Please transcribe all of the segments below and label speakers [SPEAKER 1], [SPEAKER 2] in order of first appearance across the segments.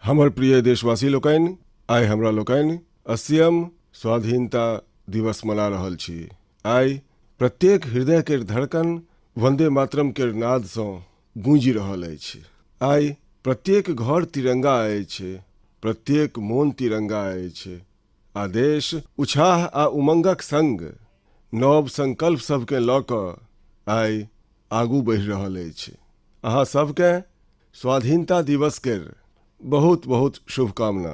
[SPEAKER 1] हमर प्रिय देशवासी लोकनि, आइ हमरा लोकनि अस्सीयम स्वाधीनता दिवस मना रहल छी। आइ प्रत्येक हृदय केर धड़कन वंदे मातरम केर नादसँ गूंजि रहल अछि। आइ प्रत्येक घर तिरंगा अछि, प्रत्येक मोन तिरंगा अछि आ देश उछाह आ उमंगक संग नव संकल्प सभकेँ लऽ कऽ आइ आगू बढ़ि रहल अछि। अहाँ सभकेँ स्वाधीनता दिवस केर बहुत बहुत शुभकामना।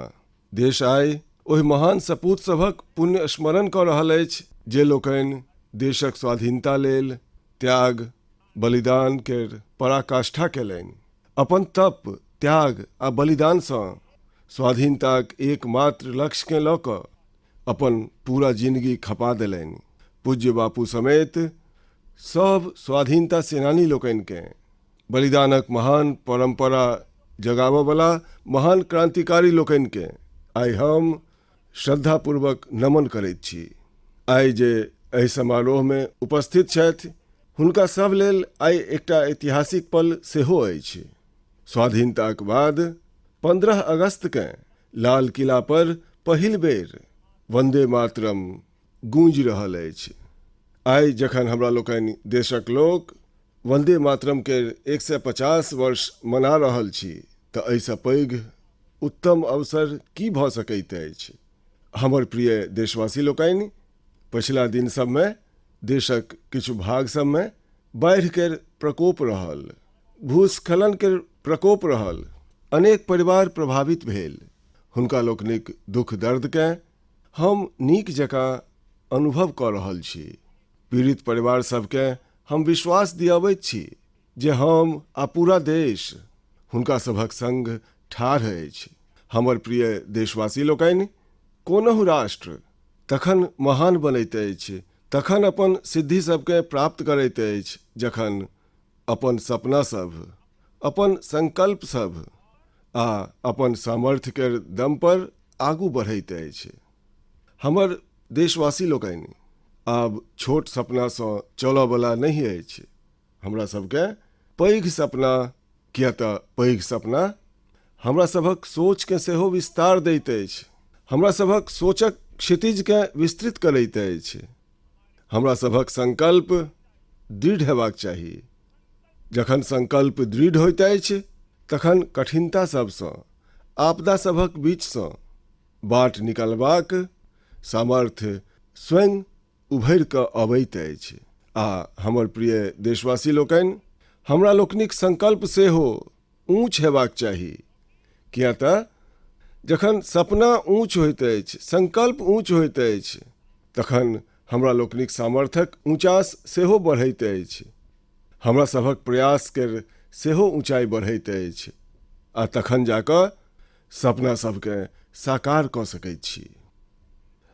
[SPEAKER 1] देश आइ ओहि महान सपूत सभक पुण्य स्मरण कऽ रहल अछि जे लोकनि देशक स्वाधीनता लेल त्याग, बलिदान केर पराकाष्ठा केलनि। अपन तप, त्याग आ बलिदानसँ स्वाधीनताक एकमात्र लक्ष्यकेँ लऽ कऽ अपन पूरा जिनगी खपा देलनि। पूज्य बापू समेत सभ स्वाधीनता सेनानी लोकनिकेँ बलिदानक महान परम्परा जगाबयवला महान क्रान्तिकारी लोकनिकेँ आइ हम श्रद्धापूर्वक नमन करैत छी। आइ जे एहि समारोहमे उपस्थित छथि हुनका सभ लेल आइ एकटा ऐतिहासिक पल सेहो अछि। स्वाधीनताक बाद 15 अगस्तकेँ लाल किला पर पहिल बेर वंदे मातरम गूंजि रहल अछि। आइ जखन हमरा लोकनि देशक लोक वंदे मातरम केर 150 वर्ष मना रहल छी तऽ एहिसँ पैघ उत्तम अवसर की भऽ सकैत अछि। हमर प्रिय देशवासी लोकनि, पछिला दिन सबमे देशक किछु भाग सबमे बाढ़ि केर प्रकोप रहल, भूस्खलन केर प्रकोप रहल, अनेक परिवार प्रभावित भेल। हुनका लोकनिक दुख दर्दकेँ हम नीक जकाँ अनुभव कऽ रहल छी। पीड़ित परिवार सभकेँ हम विश्वास दिअबैत छी जे हम आ पूरा देश हुनका सभक संग ठाढ़ अछि। हमर प्रिय देशवासी लोकनि, कोनहु राष्ट्र तखन महान बनैत अछि, तखन अपन सिद्धि सभकेँ प्राप्त करैत अछि जखन अपन सपना सभ, अपन संकल्प सभ आ अपन सामर्थ्य केर दम पर आगू बढ़ैत अछि। हमर देशवासी लोकनि, आब छोट सपनासँ चलऽवला नहि अछि। हमरा सबके पैघ सपना, किया तऽ पैघ सपना हमरा सभक सोचके सेहो विस्तार दैत अछि, हमरा सभक सोचक क्षितिजके विस्तृत करैत अछि। हमरा सभक संकल्प दृढ़ हेबाक चाही। जखन संकल्प दृढ़ होइत अछि तखन कठिनता सभसँ, आपदा सभक बीचसँ बाट निकालबाक सामर्थ्य स्वयं उभरि कऽ अबैत अछि। आ हमर प्रिय देशवासी लोकनि, हमरा लोकनिक संकल्प सेहो ऊँच हेबाक चाही, किया तऽ जखन सपना ऊँच होइत अछि, संकल्प ऊँच होइत अछि, तखन हमरा लोकनिक सामर्थ्यक ऊँचास सेहो बढ़ैत अछि, हमरा सभक प्रयास केर सेहो ऊँचाइ बढ़ैत अछि आ तखन जा कऽ सपना सभकेँ साकार कऽ सकैत छी।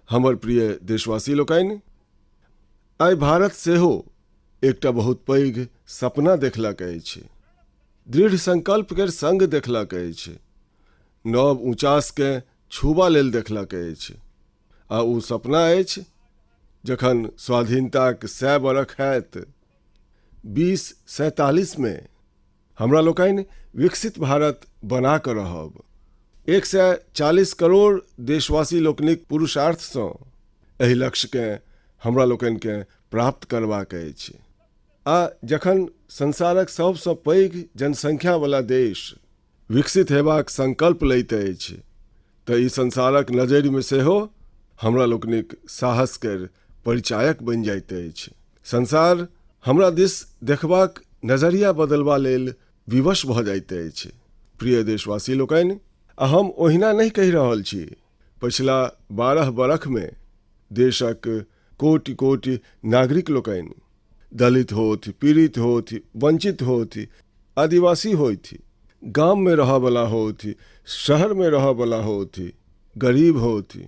[SPEAKER 1] हमर प्रिय देशवासी लोकनि, आइ भारत सेहो एकटा बहुत पैघ सपना देखलक अछि, दृढ़ संकल्प केर संग देखलक अछि, नव ऊँचासकेँ छूबा लेल देखलक अछि आ ओ सपना अछि जखन स्वाधीनताक 100 बरख हैत 2047मे हमरा लोकनि विकसित भारत बना कऽ रहब। 140 करोड़ देशवासी लोकनिक पुरुषार्थसँ एहि लक्ष्यकेँ हमरा लोकनिकेँ प्राप्त करबाक अछि। आ जखन संसारक सभसँ पैघ जनसंख्यावला देश विकसित हेबाक संकल्प लैत अछि तऽ ई संसारक नजरिमे सेहो हमरा लोकनिक साहस केर परिचायक बनि जाइत अछि। संसार हमरा दिस देखबाक नजरिया बदलबा लेल विवश भऽ जाइत अछि। प्रिय देशवासी लोकनि, आ हम ओहिना नहि कहि रहल छी, पछिला 12 बरखमे देशक कोटि-कोटि नागरिक लोकनि, दलित होथि, पीड़ित होथि, वंचित होथि, आदिवासी होथि, गाममे रहऽवला होथि, शहरमे रहऽवला होथि, गरीब होथि,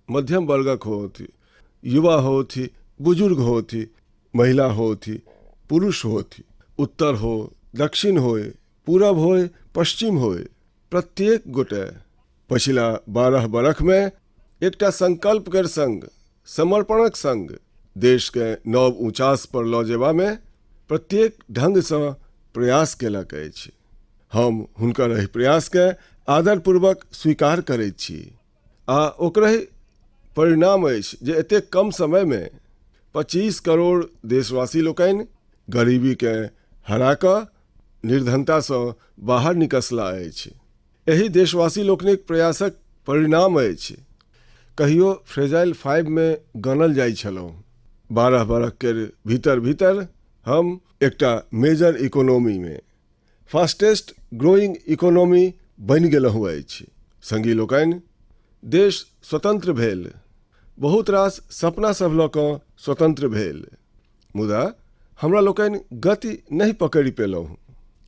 [SPEAKER 1] मध्यम वर्गक होथि, युवा होथि, बुजुर्ग होथि, महिला होथि, पुरुष होथि, उत्तर हो, दक्षिण होय, पूरब होय, पश्चिम होय, प्रत्येक गोटे पछिला 12 बरखमे एकटा संकल्प केर संग, समर्पणक संग देशकेँ नव ऊँचास पर लऽ जेबामे प्रत्येक ढंगसँ प्रयास केलक अछि। हम हुनकर एहि प्रयासकेँ आदरपूर्वक स्वीकार करैत छी आ ओकरहि परिणाम अछि जे एतेक कम समयमे 25 करोड़ देशवासी लोकनि गरीबीकेँ हरा कऽ निर्धनतासँ बाहर निकसला अछि। एहि देशवासी लोकनिक प्रयासक परिणाम अछि। कहियो फ्रेजाइल फाइवमे गनल जाइत छलहुँ। 12 बरख केर भीतर भीतर हम एकटा मेजर इकोनॉमीमे फास्टेस्ट ग्रोइंग इकोनॉमी बनि गेलहुँ अछि। संगी लोकनि, देश स्वतंत्र भेल, बहुत रास सपना सभ लऽ कऽ स्वतंत्र भेल, मुदा हमरा लोकनि गति नहि पकड़ि पेलहुँ,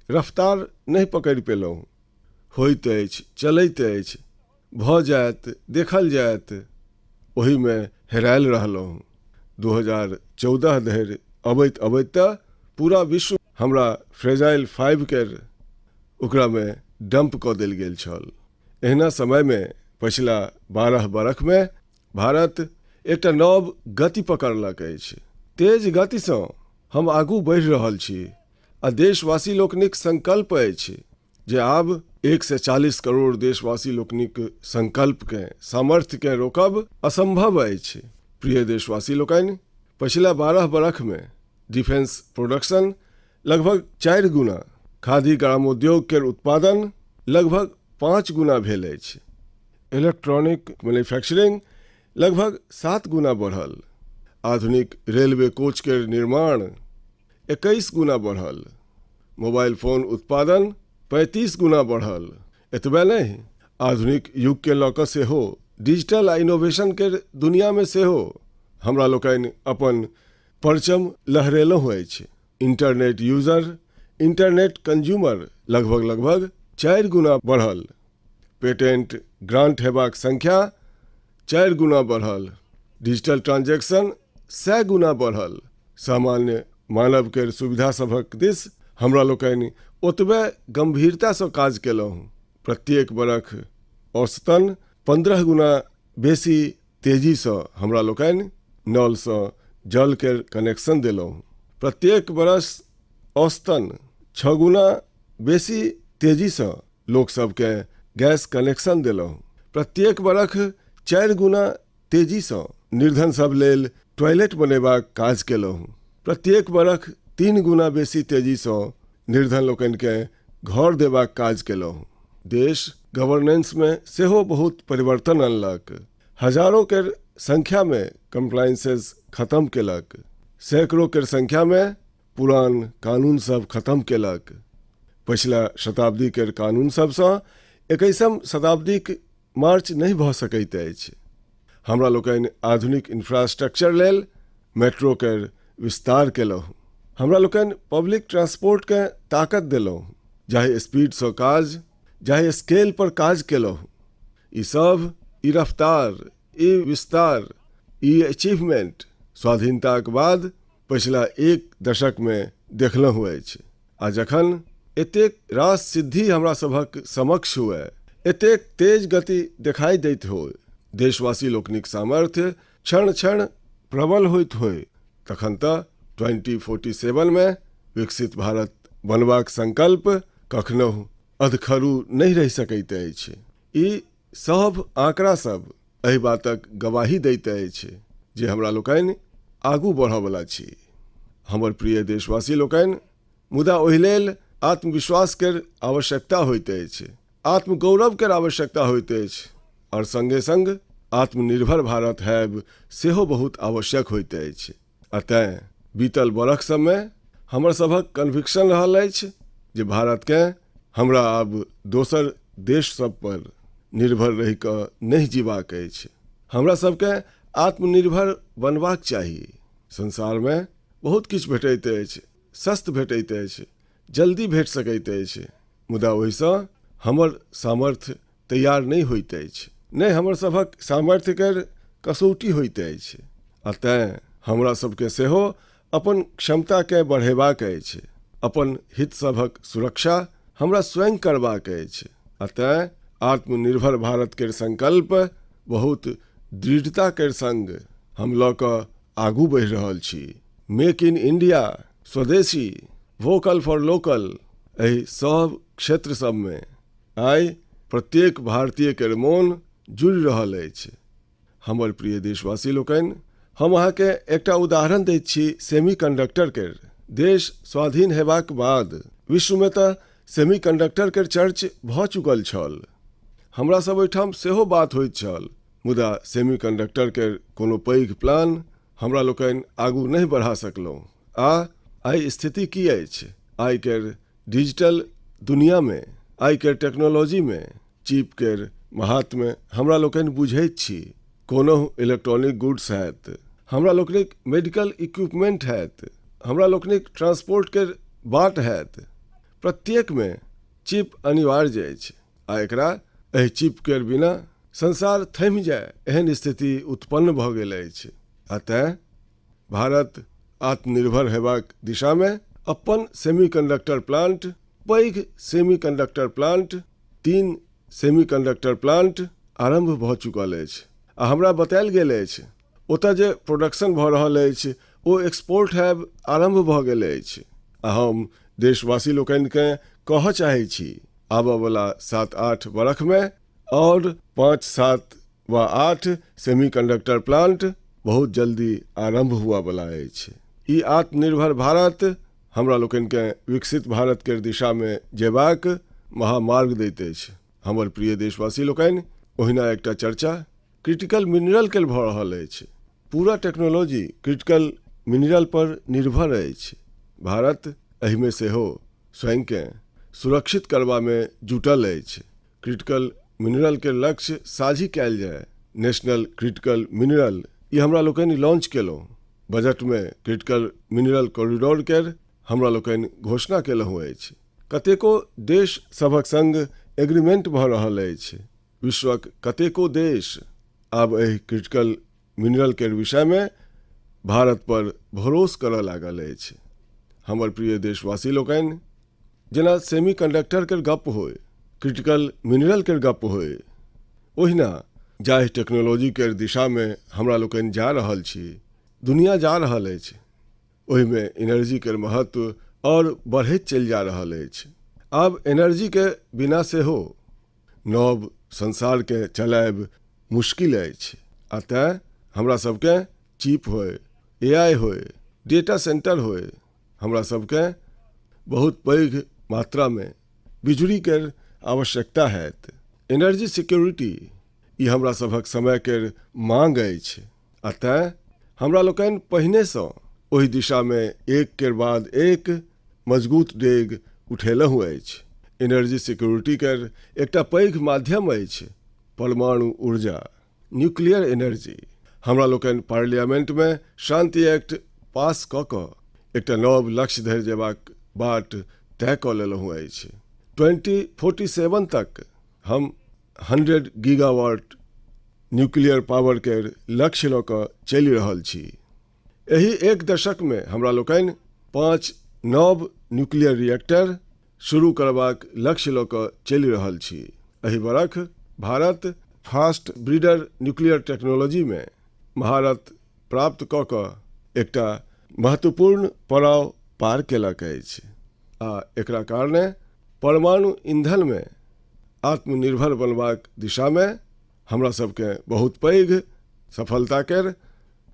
[SPEAKER 1] रफ्तार नहि पकड़ि पेलहुँ। होइत अछि, चलैत अछि, भऽ जायत, देखल जायत, ओहिमे हेरायल रहलहुँ। 2014 धरि अबैत अबैत तऽ पूरा विश्व हमरा फ्रेजाइल फाइव केर ओकरामे डंप कऽ देल गेल छल। एहना समयमे पछिला 12 बरखमे भारत एकटा नव गति पकड़लक अछि। तेज गतिसँ हम आगू बढ़ि रहल छी आ देशवासी लोकनिक संकल्प अछि जे आब 140 करोड़ देशवासी लोकनिक संकल्पकेँ, सामर्थ्यकेँ रोकब असंभव अछि। प्रिय देशवासी लोकनि, पछिला 12 बरखमे डिफेंस प्रोडक्शन लगभग 4 गुना, खादी ग्रामोद्योग केर उत्पादन लगभग 5 गुना भेल अछि। इलेक्ट्रॉनिक मैन्युफैक्चरिंग लगभग 7 गुना बढ़ल। आधुनिक रेलवे कोच केर निर्माण 21 गुना बढ़ल। मोबाइल फोन उत्पादन 35 गुना बढ़ल। एतबे नहि, आधुनिक युग के लऽ कऽ सेहो डिजिटल आ इनोवेशन केर दुनिया मे सेहो हमरा लोकनि अपन परचम लहरेलहुँ अछि। इंटरनेट यूजर, इंटरनेट कंज्यूमर लगभग लगभग 4 गुना बढ़ल। पेटेंट ग्रांट हेबाक संख्या 4 गुना बढ़ल। डिजिटल ट्रांजैक्शन 100 गुना बढ़ल। सामान्य मानव केर सुविधा सभक दिस हमरा लोकनि ओतबे गंभीरतासँ काज केलहुँ। प्रत्येक बरख औसतन 15 गुना बेसी तेजीसँ हमरा लोकनि नलसँ जल केर कनेक्शन देलहुँ। प्रत्येक बरस औसतन 6 गुना बेसी तेजीसँ लोक सबके गैस कनेक्शन देलहुँ। प्रत्येक बरख 4 गुना तेजीसँ निर्धन सब लेल टॉयलेट बनेबाक काज केलहुँ। प्रत्येक बरख 3 गुना बेसी तेजीसँ निर्धन लोकनिकेँ घर देबाक काज केलहुँ। देश गवर्नेंसमे सेहो बहुत परिवर्तन अनलक। हजारों केर संख्यामे कंप्लायंसेज खत्म केलक। सैकड़ों केर संख्यामे पुरान कानून सब खत्म केलक। पछिला शताब्दी केर कानून सबसँ 21म शताब्दीक मार्च नहि भऽ सकैत अछि। हमरा लोकनि आधुनिक इंफ्रास्ट्रक्चर लेल मेट्रो केर विस्तार केलहुँ। हमरा लोकनि पब्लिक ट्रांसपोर्टकेँ ताकत देलहुँ। जाहि स्पीडसँ काज, जाहि स्केल पर काज केलहुँ, ई सब, ई रफ्तार, ई विस्तार, ई अचीवमेंट स्वाधीनताक बाद पछिला एक दशकमे देखलहुँ अछि। आ जखन एतेक रास सिद्धि हमरा सभक समक्ष हुए, एतेक तेज गति देखाई दैत हो, देशवासी लोकनिक सामर्थ्य क्षण क्षण प्रबल होइत होय, तखन तऽ 2047 मे विकसित भारत बनबाक संकल्प कखनहुँ अधखरू नहि रहि सकैत अछि। ई सभ आंकड़ा सब एहि बातक गवाही दैत अछि जे हमरा लोकनि आगू बढ़यवला छी। हमर प्रिय देशवासी लोकनि, मुदा ओहि लेल आत्मविश्वास केर आवश्यकता होइत अछि, आत्मगौरव केर आवश्यकता होइत अछि आओर संगे संग आत्मनिर्भर भारत हैब सेहो बहुत आवश्यक होइत अछि। आ तेँ बीतल बरख सबमे हमर सभक कन्विक्शन रहल अछि जे भारतकेँ हमरा आब दोसर देश सब पर निर्भर रहि कऽ नहि जीबाक अछि। हमरा सबकेँ आत्मनिर्भर बनबाक चाही। संसारमे बहुत किछु भेटैत अछि, सस्त भेटैत अछि, जल्दी भेट सकैत अछि, मुदा ओहिसँ हमर सामर्थ्य तैयार नहि होइत अछि, नहि हमर सभक सामर्थ्य केर कसौटी होइत अछि। आ तेँ हमरा सबके सेहो अपन क्षमताकेँ बढ़ेबाक अछि, अपन हित सभक सुरक्षा हमरा स्वयं करबाक अछि। आ तेँ आत्मनिर्भर भारत केर संकल्प बहुत दृढ़ता केर संग हम लऽ कऽ आगू बढ़ि रहल छी। मेक इन इंडिया, स्वदेशी, वोकल फॉर लोकल, एहि सभ क्षेत्र सबमे आइ प्रत्येक भारतीय केर मोन जुड़ि रहल अछि। हमर प्रिय देशवासी लोकनि, हम अहाँके एकटा उदाहरण दैत छी सेमीकंडक्टर केर। देश स्वाधीन हेबाक बाद विश्वमे तऽ सेमीकंडक्टर केर चर्च भऽ चुकल छल। हमरा सब ओहिठाम सेहो बात होइत छल, मुदा सेमीकंडक्टर केर कोनो पैघ प्लान हमरा लोकनि आगू नहि बढ़ा सकलहुँ। आ आइ स्थिति की अछि? आइ केर डिजिटल दुनियामे, आइ केर टेक्नोलॉजीमे चिप केर महात्म्य हमरा लोकनि बुझैत छी। कोनहु इलेक्ट्रॉनिक गुड्स हैत, हमरा लोकनिक मेडिकल इक्विपमेंट हैत, हमरा लोकनिक ट्रांसपोर्ट केर बाट हैत, प्रत्येकमे चिप अनिवार्य अछि आ एकरा एहि चिप केर बिना संसार थमि जाय एहन स्थिति उत्पन्न भऽ गेल अछि। आ तेँ भारत आत्मनिर्भर हेबाक दिशामे अपन सेमीकंडक्टर प्लांट, पैघ सेमीकंडक्टर प्लांट, 3 सेमीकंडक्टर प्लांट आरम्भ भऽ चुकल अछि आ हमरा बतायल गेल अछि ओतय जे प्रोडक्शन भऽ रहल अछि ओ एक्सपोर्ट हैब आरम्भ भऽ गेल अछि। आ हम देशवासी लोकनिकेँ कहऽ चाहैत छी, आबयवला 7-8 बरखमे आओर 5, 7 वा 8 सेमीकंडक्टर प्लांट बहुत जल्दी आरम्भ हुअवला अछि। ई आत्मनिर्भर भारत हमरा लोकनिकेँ विकसित भारत केर दिशामे जेबाक महामार्ग दैत अछि। हमर प्रिय देशवासी लोकनि, ओहिना एकटा चर्चा क्रिटिकल मिनरल केर भऽ रहल अछि। पूरा टेक्नोलॉजी क्रिटिकल मिनरल पर निर्भर अछि। भारत एहिमे सेहो स्वयंकेँ सुरक्षित करबामे जुटल अछि। क्रिटिकल मिनरल के लक्ष्य साझी कयल जाय। नेशनल क्रिटिकल मिनरल ई हमरा लोकनि लॉन्च केलहुँ। बजटमे क्रिटिकल मिनरल कॉरिडोर केर हमरा लोकनि घोषणा केलहुँ अछि। कतेको देश सभक संग एग्रीमेंट भऽ रहल अछि। विश्वक कतेको देश आब एहि क्रिटिकल मिनरल केर विषयमे भारत पर भरोस करय लागल अछि। हमर प्रिय देशवासी लोकनि, जेना सेमीकंडक्टर केर गप्प होय, क्रिटिकल मिनरल केर गप्प होय, ओहिना जाहि टेक्नोलॉजी केर दिशामे हमरा लोकनि जा रहल छी, दुनिया जा रहल अछि, ओहिमे एनर्जी केर महत्व आओर बढ़ैत चलि जा रहल अछि। आब एनर्जी के बिना सेहो नव संसारकेँ चलायब मुश्किल अछि आ तेँ हमरा सबकेँ चिप होय, एआई होय, डेटा सेंटर होय, हमरा सबकेँ बहुत पैघ मात्रामे बिजुली केर आवश्यकता हैत। एनर्जी सिक्योरिटी ई हमरा सभक समय केर मांग अछि आ तेँ हमरा लोकनि पहिनेसँ ओहि दिशामे एक केर बाद एक मजगूत डेग उठेलहुँ अछि। एनर्जी सिक्योरिटी केर एकटा पैघ माध्यम अछि परमाणु ऊर्जा, न्यूक्लियर एनर्जी। हमरा लोकनि पार्लियामेंटमे शांति एक्ट पास कऽ कऽ एकटा नव लक्ष्य धरि जेबाक बाट तय कऽ लेलहुँ अछि। 2047 तक हम 100 गीगावाट न्यूक्लियर पावर केर लक्ष्य लऽ कऽ चलि रहल छी। एहि एक दशकमे हमरा लोकनि 5 नव न्यूक्लियर रिएक्टर शुरू करबाक लक्ष्य लऽ कऽ चलि रहल छी। एहि बरख भारत फास्ट ब्रीडर न्यूक्लियर टेक्नोलॉजीमे महारत प्राप्त कऽ कऽ एकटा महत्वपूर्ण पड़ाव पार केलक अछि आ एकरा कारणे परमाणु ईंधनमे आत्मनिर्भर बनबाक दिशामे हमरा सबके बहुत पैघ सफलता केर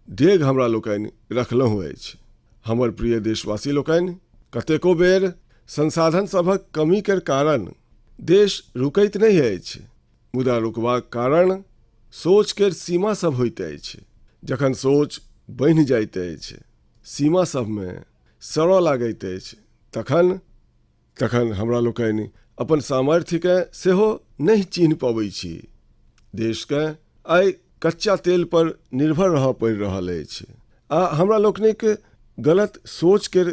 [SPEAKER 1] डेग हमरा लोकनि रखलहुँ अछि। हमर प्रिय देशवासी लोकनि, कतेको बेर संसाधन सभक कमी केर कारण देश रुकैत नहि अछि, मुदा रुकबाक कारण सोच केर सीमा सब होइत अछि। जखन सोच बन्हि जाइत अछि, सीमा सबमे सड़ऽ लागैत अछि, तखन तखन हमरा लोकनि अपन सामर्थ्यकेँ सेहो नहि चिन्ह पबै छी। देशकेँ आइ कच्चा तेल पर निर्भर रहऽ पड़ि रहल अछि आ हमरा लोकनिक गलत सोच केर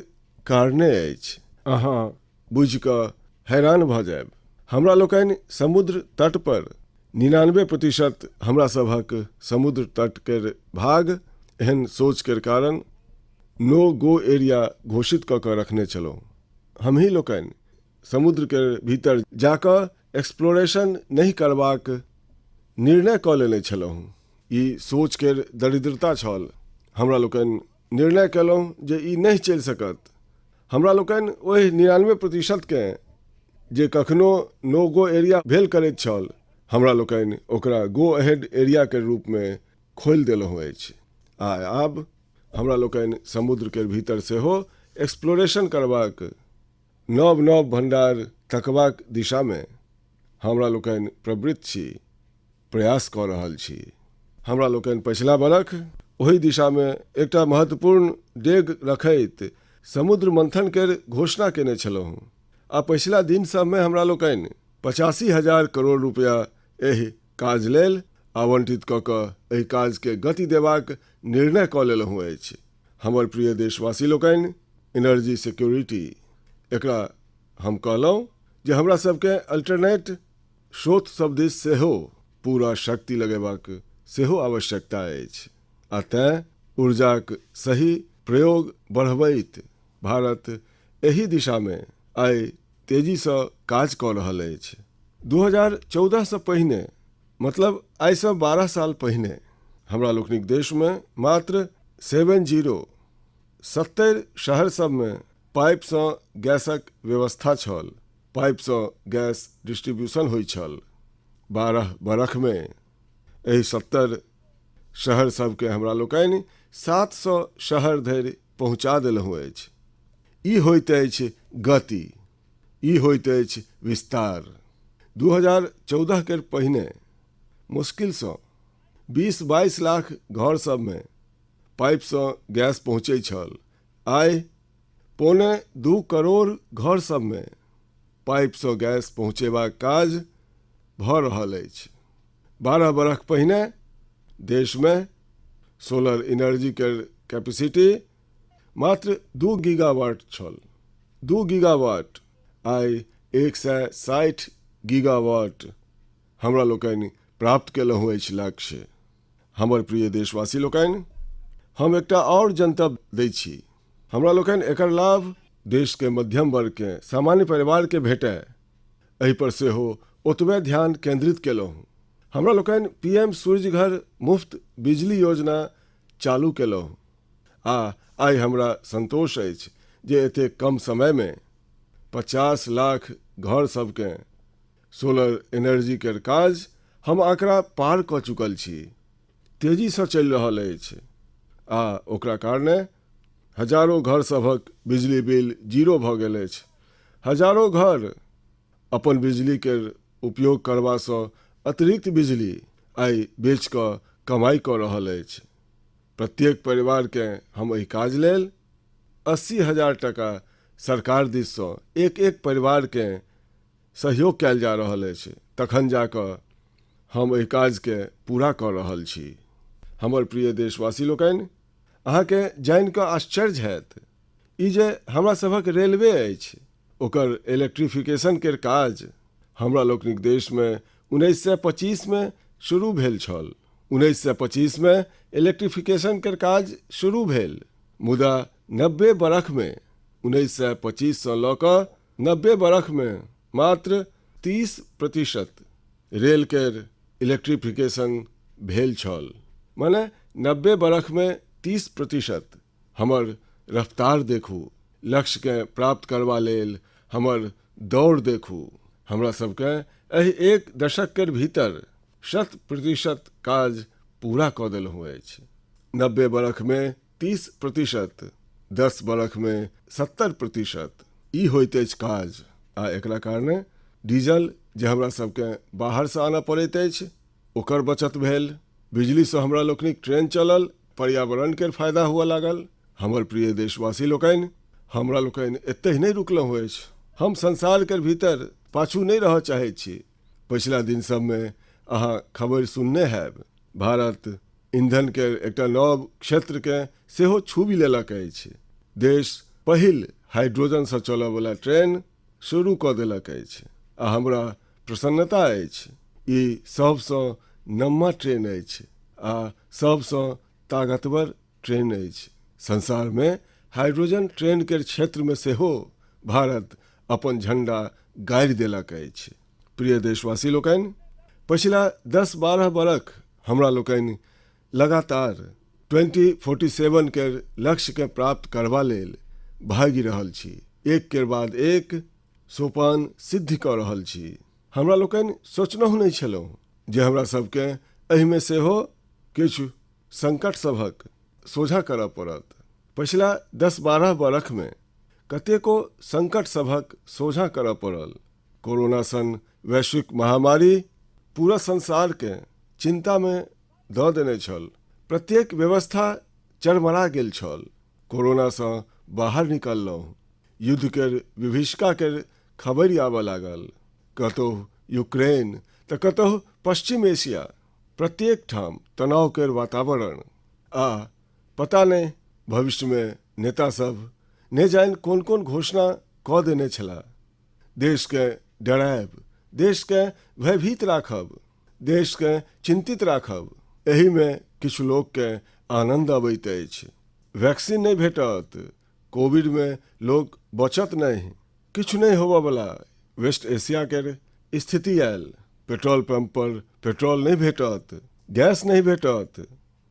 [SPEAKER 1] कारणे अछि। अहाँ बुझि कऽ हैरान भऽ जायब, हमरा लोकनि समुद्र तट पर 99% हमरा सभक समुद्र तट केर भाग एहन सोच केर कारण नो गो एरिया घोषित कऽ कऽ रखने छलहुँ। हमही लोकनि समुद्रके भीतर जाकऽ एक्सप्लोरेशन नहि करबाक निर्णय कऽ लेने छलहुँ। ई सोच केर दरिद्रता छल। हमरा लोकनि निर्णय कयलहुँ जे ई नहि चलि सकत। हमरा लोकनि ओहि 99%केँ जे कखनो नो गो एरिया भेल करैत छल, हमरा लोकनि ओकरा गो अहेड एरिया के रूप में खोलि देलहुँ अछि। आ आब हमरा लोकनि समुद्र के भीतर सेहो एक्सप्लोरेशन करबाक, नव नव भंडार तकबाक दिशा में हमरा लोकनि प्रवृत्त छी, प्रयास कऽ रहल छी। हमरा लोकनि पछिला बरख ओहि दिशा में एकटा महत्वपूर्ण डेग रखैत समुद्र मंथन केर घोषणा केने छलहुँ आ पछिला दिन सबमे हमरा लोकनि 85,000 करोड़ रुपया एहि काज लेल आवंटित कऽ कऽ एहि काजके गति देबाक निर्णय कऽ लेलहुँ अछि। हमर प्रिय देशवासी लोकनि, एनर्जी सिक्योरिटी, एकरा हम कहलहुँ जे हमरा सबके अल्टरनेट स्रोत सब दिस सेहो पूरा शक्ति लगेबाक सेहो आवश्यकता अछि आ तेँ ऊर्जाक सही प्रयोग बढ़बैत भारत एहि दिशामे आइ तेजीसँ काज कऽ रहल अछि। 2014 सँ पहिने, मतलब आइसँ 12 साल पहिने, हमरा लोकनिक देशमे मात्र 70 शहर सबमे पाइपसँ गैसक व्यवस्था छल, पाइपसँ गैस डिस्ट्रीब्यूशन होइत छल। 12 बरखमे एहि 70 शहर सबके हमरा लोकनि 700 शहर धरि पहुँचा देलहुँ अछि। ई होइत अछि गति, ई होइत अछि विस्तार। 2014 केर पहिने मुश्किलसँ 20-22 लाख घर सबमे पाइपसँ गैस पहुँचै छल। आइ 1.75 करोड़ घर सबमे पाइपसँ गैस पहुँचेबाक काज भऽ रहल अछि। 12 बरख पहिने देशमे सोलर एनर्जी केर कैपेसिटी मात्र 2 गीगावाट छल। 2 गीगावाट आइ 160 गीगावाट हमरा लोकनि प्राप्त केलहुँ अछि लक्ष्य। हमर प्रिय देशवासी लोकनि, हम एकटा आओर जनतब दै छी। हमरा लोकनि एकर लाभ देश के मध्यम वर्ग के, सामान्य परिवार के भेटय, एहि पर सेहो ओतबे ध्यान केंद्रित केलहुँ। हमरा लोकनि पीएम सूर्य घर मुफ्त बिजली योजना चालू केलहुँ आ आइ हमरा संतोष अछि जे एतेक कम समय में 50 लाख घर सबके सोलर एनर्जी केर काज हम आंकड़ा पार कऽ चुकल छी। तेजीसँ चलि रहल अछि आ ओकरा कारणे हजारो घर सभक बिजली बिल जीरो भऽ गेल अछि। हजारो घर अपन बिजली केर उपयोग करबासँ अतिरिक्त बिजली आइ बेचि कऽ कमाइ कऽ रहल अछि। प्रत्येक परिवारकेँ हम एहि काज लेल 80,000 टाका सरकार दिससँ एक एक परिवारकेँ सहयोग कयल जा रहल अछि, तखन जा कऽ हम एहि काजकेँ पूरा कऽ रहल छी। हमर प्रिय देशवासी लोकनि, अहाँकेँ जानि कऽ आश्चर्य हैत ई जे हमरा सभक रेलवे अछि, ओकर इलेक्ट्रिफिकेशन केर काज हमरा लोकनिक देशमे 1925 मे शुरू भेल छल। 1925 मे इलेक्ट्रिफिकेशन केर काज शुरू भेल, मुदा 90 बरखमे 1925 सँ लऽ कऽ 90 बरखमे मात्र 30% रेल केर इलेक्ट्रिफिकेशन भेल छल। माने 90 बरखमे 30%। हमर रफ्तार देखू, लक्ष्यकेँ प्राप्त करबा लेल हमर दौड़ देखू। हमरा सबकेँ एहि एक दशक केर भीतर 100% काज पूरा कऽ देलहुँ अछि। 90 बरखमे 30%, 10 बरखमे 70%। ई होइत अछि काज आ एकरा कारणे डीजल जे हमरा सबकेँ बाहरसँ आनऽ पड़ैत अछि ओकर बचत भेल। बिजलीसँ हमरा लोकनिक ट्रेन चलल, पर्यावरण केर फायदा हुअ लागल। हमर प्रिय देशवासी लोकनि, हमरा लोकनि एतहि नहि रुकलहुँ अछि। हम संसार केर भीतर पाछू नहि रहऽ चाहैत छी। पछिला दिन सबमे अहाँ खबरि सुनने हैब, भारत ईंधन केर एकटा नव क्षेत्रकेँ सेहो छूबि लेलक अछि। देश पहिल हाइड्रोजनसँ चलयवला ट्रेन शुरू कऽ देलक अछि आ हमरा प्रसन्नता अछि ई सबसँ नम्मा ट्रेन अछि आ सबसँ ताकतवर ट्रेन अछि। संसारमे हाइड्रोजन ट्रेन केर क्षेत्रमे सेहो भारत अपन झंडा गाड़ि देलक अछि। प्रिय देशवासी लोकनि, पछिला 10-12 बरख हमरा लोकनि लगातार 2047 केर लक्ष्यकेँ प्राप्त करबा लेल भागि रहल छी। एक केर बाद एक सोपान सिद्ध कऽ रहल छी। हमरा लोकनि सोचनहुँ नहि छलहुँ जे हमरा सबके एहिमे सेहो किछु संकट सभक सोझा करय पड़त। पछिला 10-12 बरखमे कतेको संकट सभक सोझा करय पड़ल। कोरोना सन वैश्विक महामारी पूरा संसारकेँ चिन्तामे दऽ देने छल। प्रत्येक व्यवस्था चरमरा गेल छल। कोरोनासँ बाहर निकललहुँ। युद्ध केर विभीषिका केर खबरि आबऽ लागल। कतहु यूक्रेन तऽ कतहु पश्चिम एशिया। प्रत्येक ठाम तनाव केर वातावरण आ पता नहि भविष्यमे नेता सभ ने जानि कोन कोन घोषणा कऽ देने छलाह। देशकेँ डरायब, देशकेँ भयभीत राखब, देशकेँ चिन्तित राखब, एहिमे किछु लोककेँ आनन्द अबैत अछि। वैक्सीन नहि भेटत, कोविडमे लोक बचत नहि, किछु नहि होबयवला वेस्ट एशिया केर स्थिति आयल। पेट्रोल पंप पर पेट्रोल नहि भेटत, गैस नहि भेटत,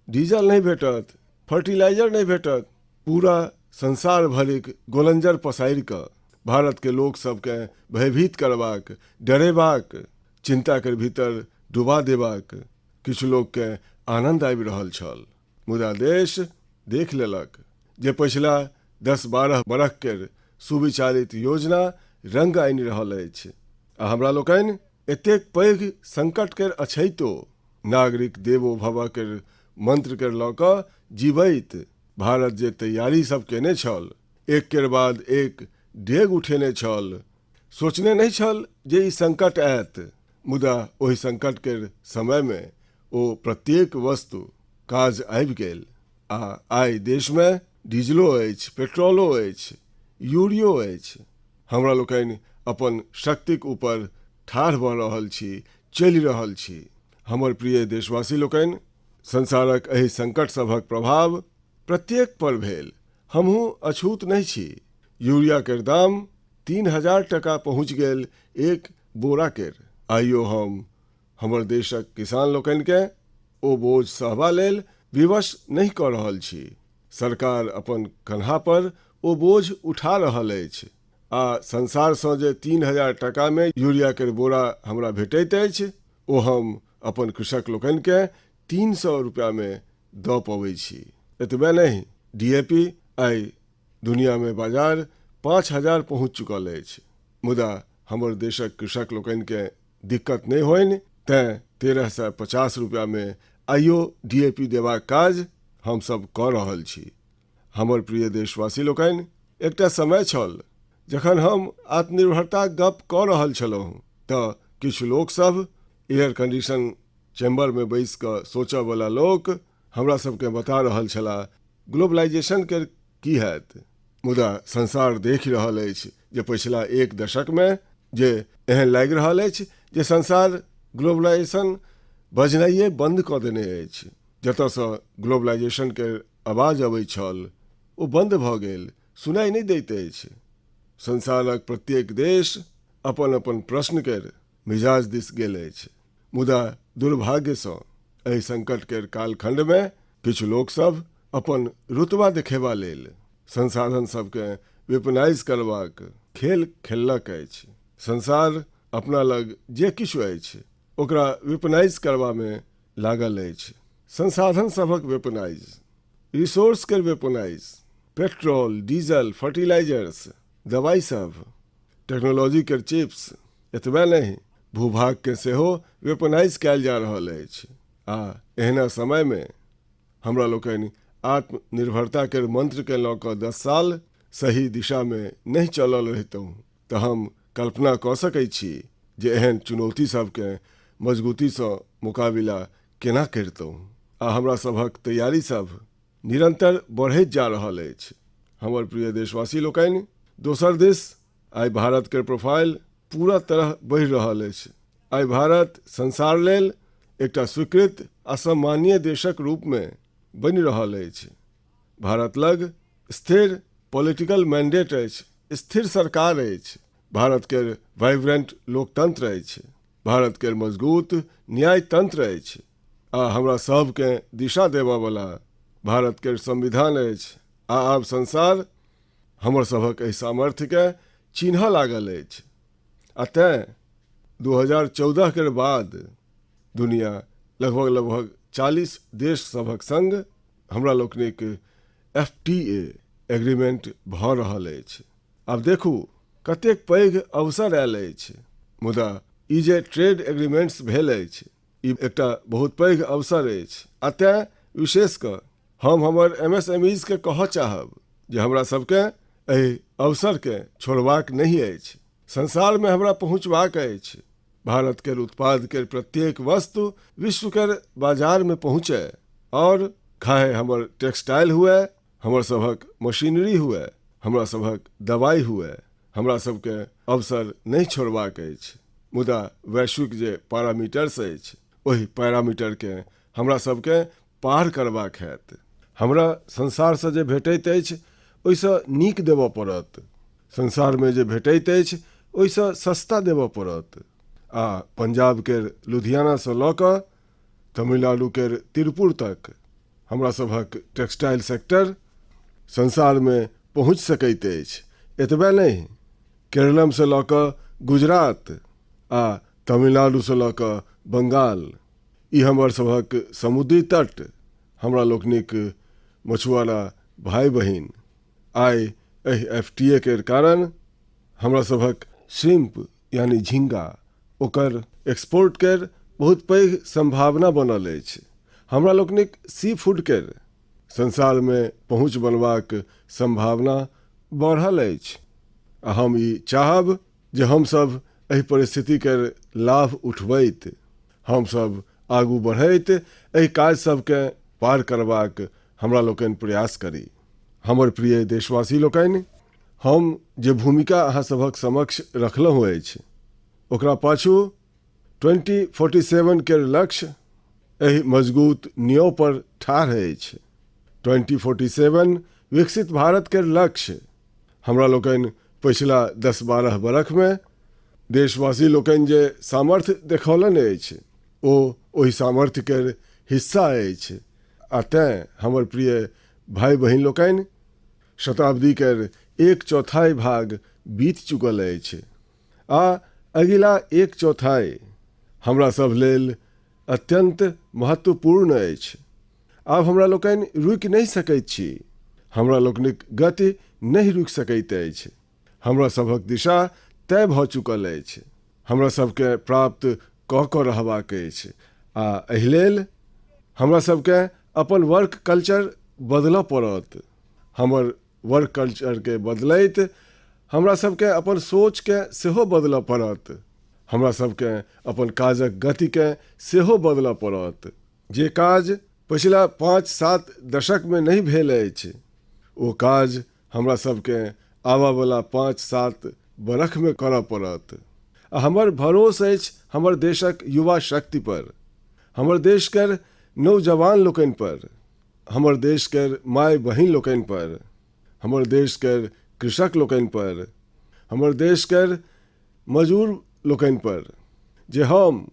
[SPEAKER 1] डीजल नहि भेटत, फर्टिलाइजर नहि भेटत। पूरा संसार भरिक गोलंजर पसारि कऽ भारतके लोक सबके भयभीत करबाक, डरेबाक, चिन्ताके भीतर डुबा देबाक किछु लोकके आनन्द आबि रहल छल। मुदा देश देख लेलक जे पछिला 10-12 बरख केर सुविचारित योजना रंग आनि रहल अछि आ हमरा लोकनि एतेक पैघ संकट केर अछैतो नागरिक देवो भव केर मंत्र केर लऽ कऽ जीवैत भारत जे तैयारी सब केने छल, एक केर बाद एक डेग उठेने छल, सोचने नहि छल जे ई संकट आयत, मुदा ओहि संकट केर समयमे ओ प्रत्येक वस्तु काज आबि गेल आ आइ देशमे डीजलो अछि, पेट्रोलो अछि, यूरियो अछि। हमरा लोकनि अपन शक्तिक ऊपर ठाढ़ भऽ रहल छी, चलि रहल छी। हमर प्रिय देशवासी लोकनि, संसारक एहि संकट सभक प्रभाव प्रत्येक पर भेल। हमहूँ अछूत नहि छी। यूरिया केर दाम 3000 टका पहुँच गेल एक बोरा केर। आइयो हम हमर देशक किसान लोकनिकेँ ओ बोझ सहबा लेल विवश नहि कऽ रहल छी। सरकार अपन कन्हा पर ओ बोझ उठा रहल अछि आ संसारसँ जे 3000 टकामे यूरिया केर बोरा हमरा भेटैत अछि ओ हम अपन कृषक लोकनिकेँ 300 रुपैआमे दऽ पबै छी। एतबे नहि, डीएपी आइ दुनियामे बाजार 5000 पहुँच चुकल अछि, मुदा हमर देशक कृषक लोकनिकेँ दिक्कत नहि होइन तेँ 1350 रुपैआमे आइयो डीएपी देबाक काज हमसभ कऽ रहल छी। हमर प्रिय देशवासी लोकनि, एकटा समय छल जखन हम आत्मनिर्भरताक गप कऽ रहल छलहुँ तऽ किछु लोकसभ एयर कंडीशन चैम्बरमे बैसि कऽ सोचऽवला लोक हमरा सबके बता रहल छलाह ग्लोबलाइजेशन के की हैत। मुदा संसार देखि रहल अछि जे पछिला एक दशकमे जे एहन लागि रहल अछि जे संसार ग्लोबलाइजेशन बजनाइए बन्द कऽ देने अछि। जतऽसँ ग्लोबलाइजेशन के आवाज अबैत छल ओ बन्द भऽ गेल, सुनाइ नहि दैत अछि। संसारक प्रत्येक देश अपन अपन प्रश्न केर मिजाज दिस गेल अछि। मुदा दुर्भाग्यसँ एहि संकट केर कालखंडमे किछु लोकसभ अपन रुतबा देखेबा लेल संसाधन सबके वेपनाइज करबाक खेल खेललक अछि। संसार अपना लग जे किछु अछि ओकरा वेपनाइज करबामे लागल अछि। संसाधन सभक वेपनाइज, रिसोर्स केर वेपनाइज, पेट्रोल, डीजल, फर्टिलाइजर्स, दवाई सभ, टेक्नोलॉजी केर चिप्स, एतबे नहि भूभागकेँ सेहो वेपनाइज कयल जा रहल अछि आ एहना समयमे हमरा लोकनि आत्मनिर्भरता केर मंत्रकेँ लऽ कऽ 10 साल सही दिशामे नहि चलल रहितहुँ तऽ हम कल्पना कऽ सकैत छी जे एहन चुनौती सभकेँ मजगूतीसँ मुकाबिला केना करितहुँ आ हमरा सभक तैयारी सभ निरन्तर बढ़ैत जा रहल अछि। हमर प्रिय देशवासी लोकनि, दोसर दिस आइ भारत केर प्रोफाइल पूरा तरह बढ़ि रहल अछि। आइ भारत संसार लेल एकटा स्वीकृत आ सम्मानीय देशक रूपमे बनि रहल अछि। भारत लग स्थिर पॉलिटिकल मैंडेट अछि, स्थिर सरकार अछि, भारत केर वाइब्रेंट लोकतंत्र अछि, भारत केर मजबूत न्यायतंत्र अछि आ हमरा सबकेँ दिशा देबऽवला भारत केर संविधान अछि आ आब संसार हमर सभक एहि सामर्थ्यकेँ चिन्हऽ लागल अछि आ तेँ 2014 केर बाद दुनिया लगभग लगभग 40 देश सभक संग हमरा लोकनिक एफ टी ए एग्रीमेंट भऽ रहल अछि। आब देखू कतेक पैघ अवसर आयल अछि। मुदा ई जे ट्रेड एग्रीमेंट्स भेल अछि ई एकटा बहुत पैघ अवसर अछि आ तेँ विशेष कऽ हम हमर एम एस एम ईज के कहऽ चाहब जे हमरा सबके एहि अवसरके छोड़बाक नहि अछि। संसारमे हमरा पहुँचबाक अछि। भारत केर उत्पाद केर प्रत्येक वस्तु विश्व केर बाजारमे पहुँचय आओर खाहे हमर टेक्सटाइल हुए, हमर सभक मशीनरी हुए, हमरा सभक दवाइ हुए, हमरा सबके अवसर नहि छोड़बाक अछि। मुदा वैश्विक जे पैरामीटर्स अछि ओहि पैरामीटरके हमरा सबके पार करबाक हैत। हमरा संसारसँ जे भेटैत अछि ओहिसँ नीक देबऽ पड़त। संसारमे जे भेटैत अछि ओहिसँ सस्ता देबऽ पड़त। आ पंजाब केर लुधियानासँ लऽ कऽ तमिलनाडु केर तिरुपुर तक हमरा सभक टेक्सटाइल सेक्टर संसारमे पहुँचि सकैत अछि। एतबे नहि, केरलमसँ लऽ कऽ गुजरात आ तमिलनाडुसँ लऽ कऽ बंगाल, ई हमर सभक समुद्री तट, हमरा लोकनिक मछुआरा भाइ बहिन आइ एहि एफ टी ए केर कारण हमरा सभक श्रिम्प यानी झींगा ओकर एक्सपोर्ट केर बहुत पैघ संभावना बनल अछि। हमरा लोकनिक सी फूड केर संसारमे पहुँच बनबाक संभावना बढ़ल अछि आ हम ई चाहब जे हमसभ एहि परिस्थिति केर लाभ उठबैत हमसभ आगू बढ़ैत एहि काज सभकेँ पार करबाक हमरा लोकनि प्रयास करी। हमर प्रिय देशवासी लोकनि, हम जे भूमिका अहाँ सभक समक्ष रखलहुँ अछि ओकरा पाछू 2047 केर लक्ष्य एहि मजगूत न्यों पर ठाढ़ अछि। 2047 विकसित भारत केर लक्ष्य हमरा लोकनि पछिला 10-12 बरखमे देशवासी लोकनि जे सामर्थ्य देखौलनि अछि ओ ओहि सामर्थ्य केर हिस्सा अछि आ तेँ हमर प्रिय भाइ बहिन लोकनि, शताब्दी केर एक चौथाइ भाग बीत चुकल अछि आ अगिला एक चौथाइ हमरा सभ लेल अत्यन्त महत्वपूर्ण अछि। आब हमरा लोकनि रुकि नहि सकैत छी। हमरा लोकनिक गति नहि रुकि सकैत अछि। हमरा सभक दिशा तय भऽ चुकल अछि। हमरा सभकेँ प्राप्त कऽ कऽ रहबाक अछि आ एहि लेल हमरा सभकेँ अपन वर्क कल्चर बदलऽ पड़त। हमर वर्क कल्चरके बदलैत हमरा सभकेँ अपन सोचकेँ सेहो बदलऽ पड़त। हमरा सभकेँ अपन काजक गतिकेँ सेहो बदलऽ पड़त। जे काज पछिला 5-7 दशकमे नहि भेल अछि ओ काज हमरा सभकेँ आबऽवला 5-7 बरखमे करऽ पड़त। आ हमर भरोस अछि हमर देशक युवा शक्ति पर, हमर देश केर नौजवान लोकनि पर, हमर देश केर माय बहिन लोकनि पर, हमर देश केर कृषक लोकनि पर, हमर देश केर मजूर लोकनि पर जे हम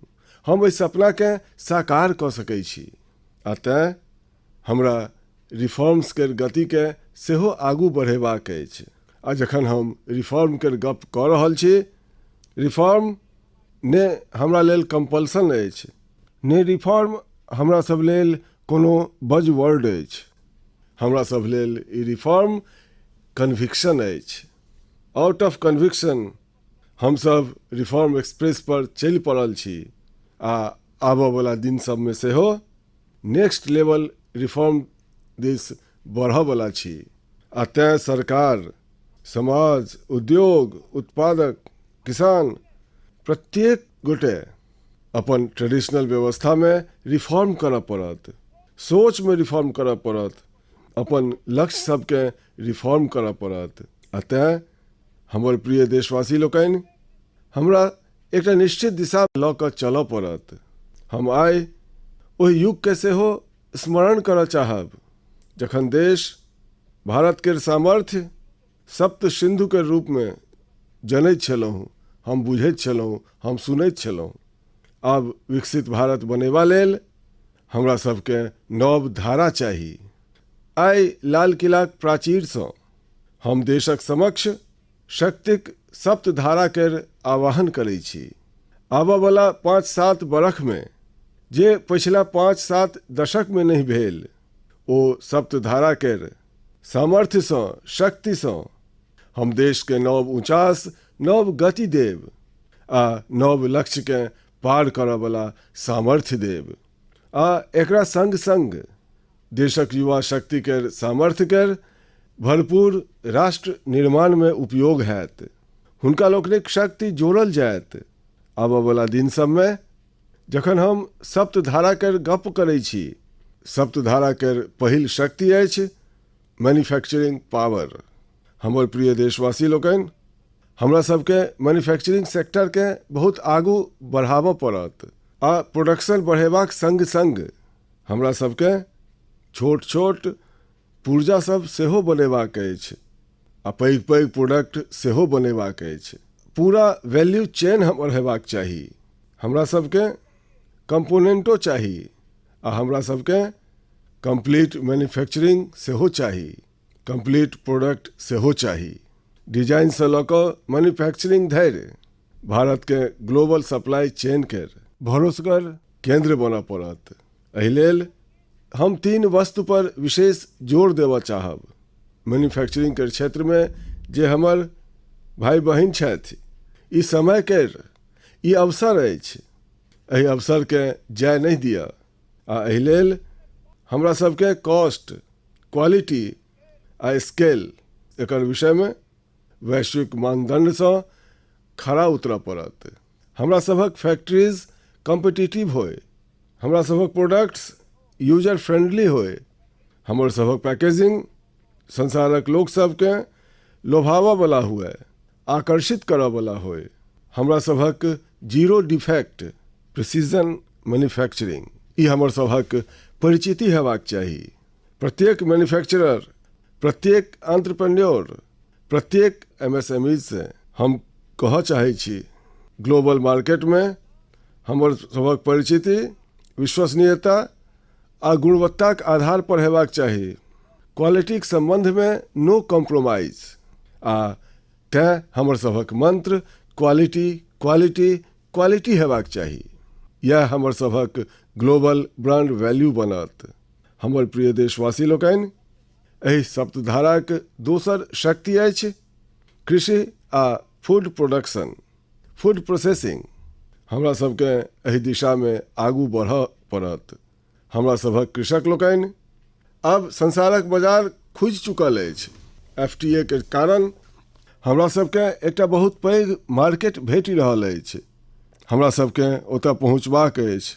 [SPEAKER 1] हम एहि सपनाकेँ साकार कऽ सकै छी। आ तेँ हमरा रिफॉर्म्स केर गतिकेँ सेहो आगू बढ़ेबाक अछि। आ जखन हम रिफॉर्म केर गप कऽ रहल छी, रिफॉर्म ने हमरा लेल कंपल्सन अछि, ने रिफॉर्म हमरा सभ लेल कोनो बजवर्ड अछि। हमरा सभ लेल ई रिफॉर्म कन्विक्शन अछि। आउट ऑफ कन्विक्शन हमसभ रिफॉर्म एक्सप्रेस पर चलि पड़ल छी आ आबऽवला दिन सभमे सेहो नेक्स्ट लेवल रिफॉर्म दिस बढ़ऽवला छी। आ तेँ सरकार, समाज, उद्योग, उत्पादक, किसान प्रत्येक गोटे अपन ट्रेडिशनल व्यवस्थामे रिफॉर्म करऽ पड़त, सोचमे रिफॉर्म करऽ पड़त, अपन लक्ष्य सभकेँ रिफॉर्म करऽ पड़त। आ तेँ हमर प्रिय देशवासी लोकनि, हमरा एकटा निश्चित दिशा लऽ कऽ चलऽ पड़त। हम आइ ओहि युगके सेहो स्मरण करऽ चाहब जखन देश भारत केर सामर्थ्य सप्त सिन्धु के रूपमे जनैत छलहुँ, हम बुझैत छलहुँ, हम सुनैत छलहुँ। आब विकसित भारत बनेबा लेल हमरा सबके नव धारा चाही। आइ लाल किलाक प्राचीरसँ हम देशक समक्ष शक्तिक सप्तधारा केर आवाहन करै छी। आबयवला 5-7 बरखमे जे पछिला 5-7 दशकमे नहि भेल, ओ सप्तधारा केर सामर्थ्यसँ, शक्तिसँ हम देशके नव ऊँचास, नव गति देब आ नव लक्ष्यकेँ पार करयवला सामर्थ्य देब आ एकरा सङ्ग सङ्ग देशक युवा शक्ति केर सामर्थ्य केर भरपूर राष्ट्र निर्माणमे उपयोग हैत। हुनका लोकनिक शक्ति जोड़ल जायत। आबयवला दिन सबमे जखन हम सप्तधारा केर गप्प करै छी, सप्तधारा केर पहिल शक्ति अछि मैन्युफैक्चरिंग पावर। हमर प्रिय देशवासी लोकनि, हमरा सबके मैन्युफैक्चरिंग सेक्टरके बहुत आगू बढ़ाबऽ पड़त आ प्रोडक्शन बढ़ेबाक सङ्ग सङ्ग हमरा सबके छोट छोट पुर्जा सब सेहो बनेबाक अछि आ पैघ पैघ प्रोडक्ट सेहो बनेबाक अछि। पूरा वैल्यू चेन हमर हेबाक चाही। हमरा सबके कंपोनेंटो चाही आ हमरा सबके कंप्लीट मैन्युफैक्चरिंग सेहो चाही, कंप्लीट प्रोडक्ट सेहो चाही। डिजाइनसँ लऽ कऽ मैन्युफैक्चरिंग धरि भारतके ग्लोबल सप्लाई चेन केर भरोसगर केन्द्र बनऽ पड़त। एहि लेल हम 3 वस्तु पर विशेष जोर देबऽ चाहब। मैन्युफैक्चरिंग के क्षेत्रमे जे हमर भाई बहिन छथि, ई समय केर ई अवसर अछि, एहि अवसरके जाय नहि दिअ आ एहि लेल हमरा सबके कॉस्ट, क्वालिटी आ स्केल एकर विषयमे वैश्विक मानदण्डसँ खरा उतरऽ पड़त। हमरा सभक फैक्ट्रीज कॉम्पिटिटिव होय, हमरा सभक प्रोडक्ट्स यूजर फ्रेंडली होय, हमर सभक पैकेजिंग संसारक लोक सबके लोभाबऽवला हुए, आकर्षित करऽवला होय। हमरा सभक जीरो डिफेक्ट प्रिसीजन मैन्युफैक्चरिंग ई हमर सभक परिचिति हेबाक चाही। प्रत्येक मैन्युफैक्चरर, प्रत्येक एंटरप्रेन्योर, प्रत्येक एमएसएमई से हम कहऽ चाहै छी, ग्लोबल मार्केटमे हमर सभक परिचिति विश्वसनीयता आ गुणवत्ताक आधार पर हेबाक चाही। क्वालिटीक सम्बन्धमे नो कॉम्प्रोमाइज आ तेँ हमर सभक मंत्र क्वालिटी क्वालिटी क्वालिटी हेबाक चाही। इएह हमर सभक ग्लोबल ब्रांड वैल्यू बनत। हमर प्रिय देशवासी लोकनि, एहि सप्तधाराक दोसर शक्ति अछि कृषि आ फूड प्रोडक्शन, फूड प्रोसेसिंग। हमरा सबके एहि दिशामे आगू बढ़ऽ पड़त। हमरा सभक कृषक लोकनि, आब संसारक बाजार खुजि चुकल अछि। एफ.टी.ए के कारण हमरा सबके एकटा बहुत पैघ मार्केट भेटि रहल अछि। हमरा सबके ओतऽ पहुँचबाक अछि।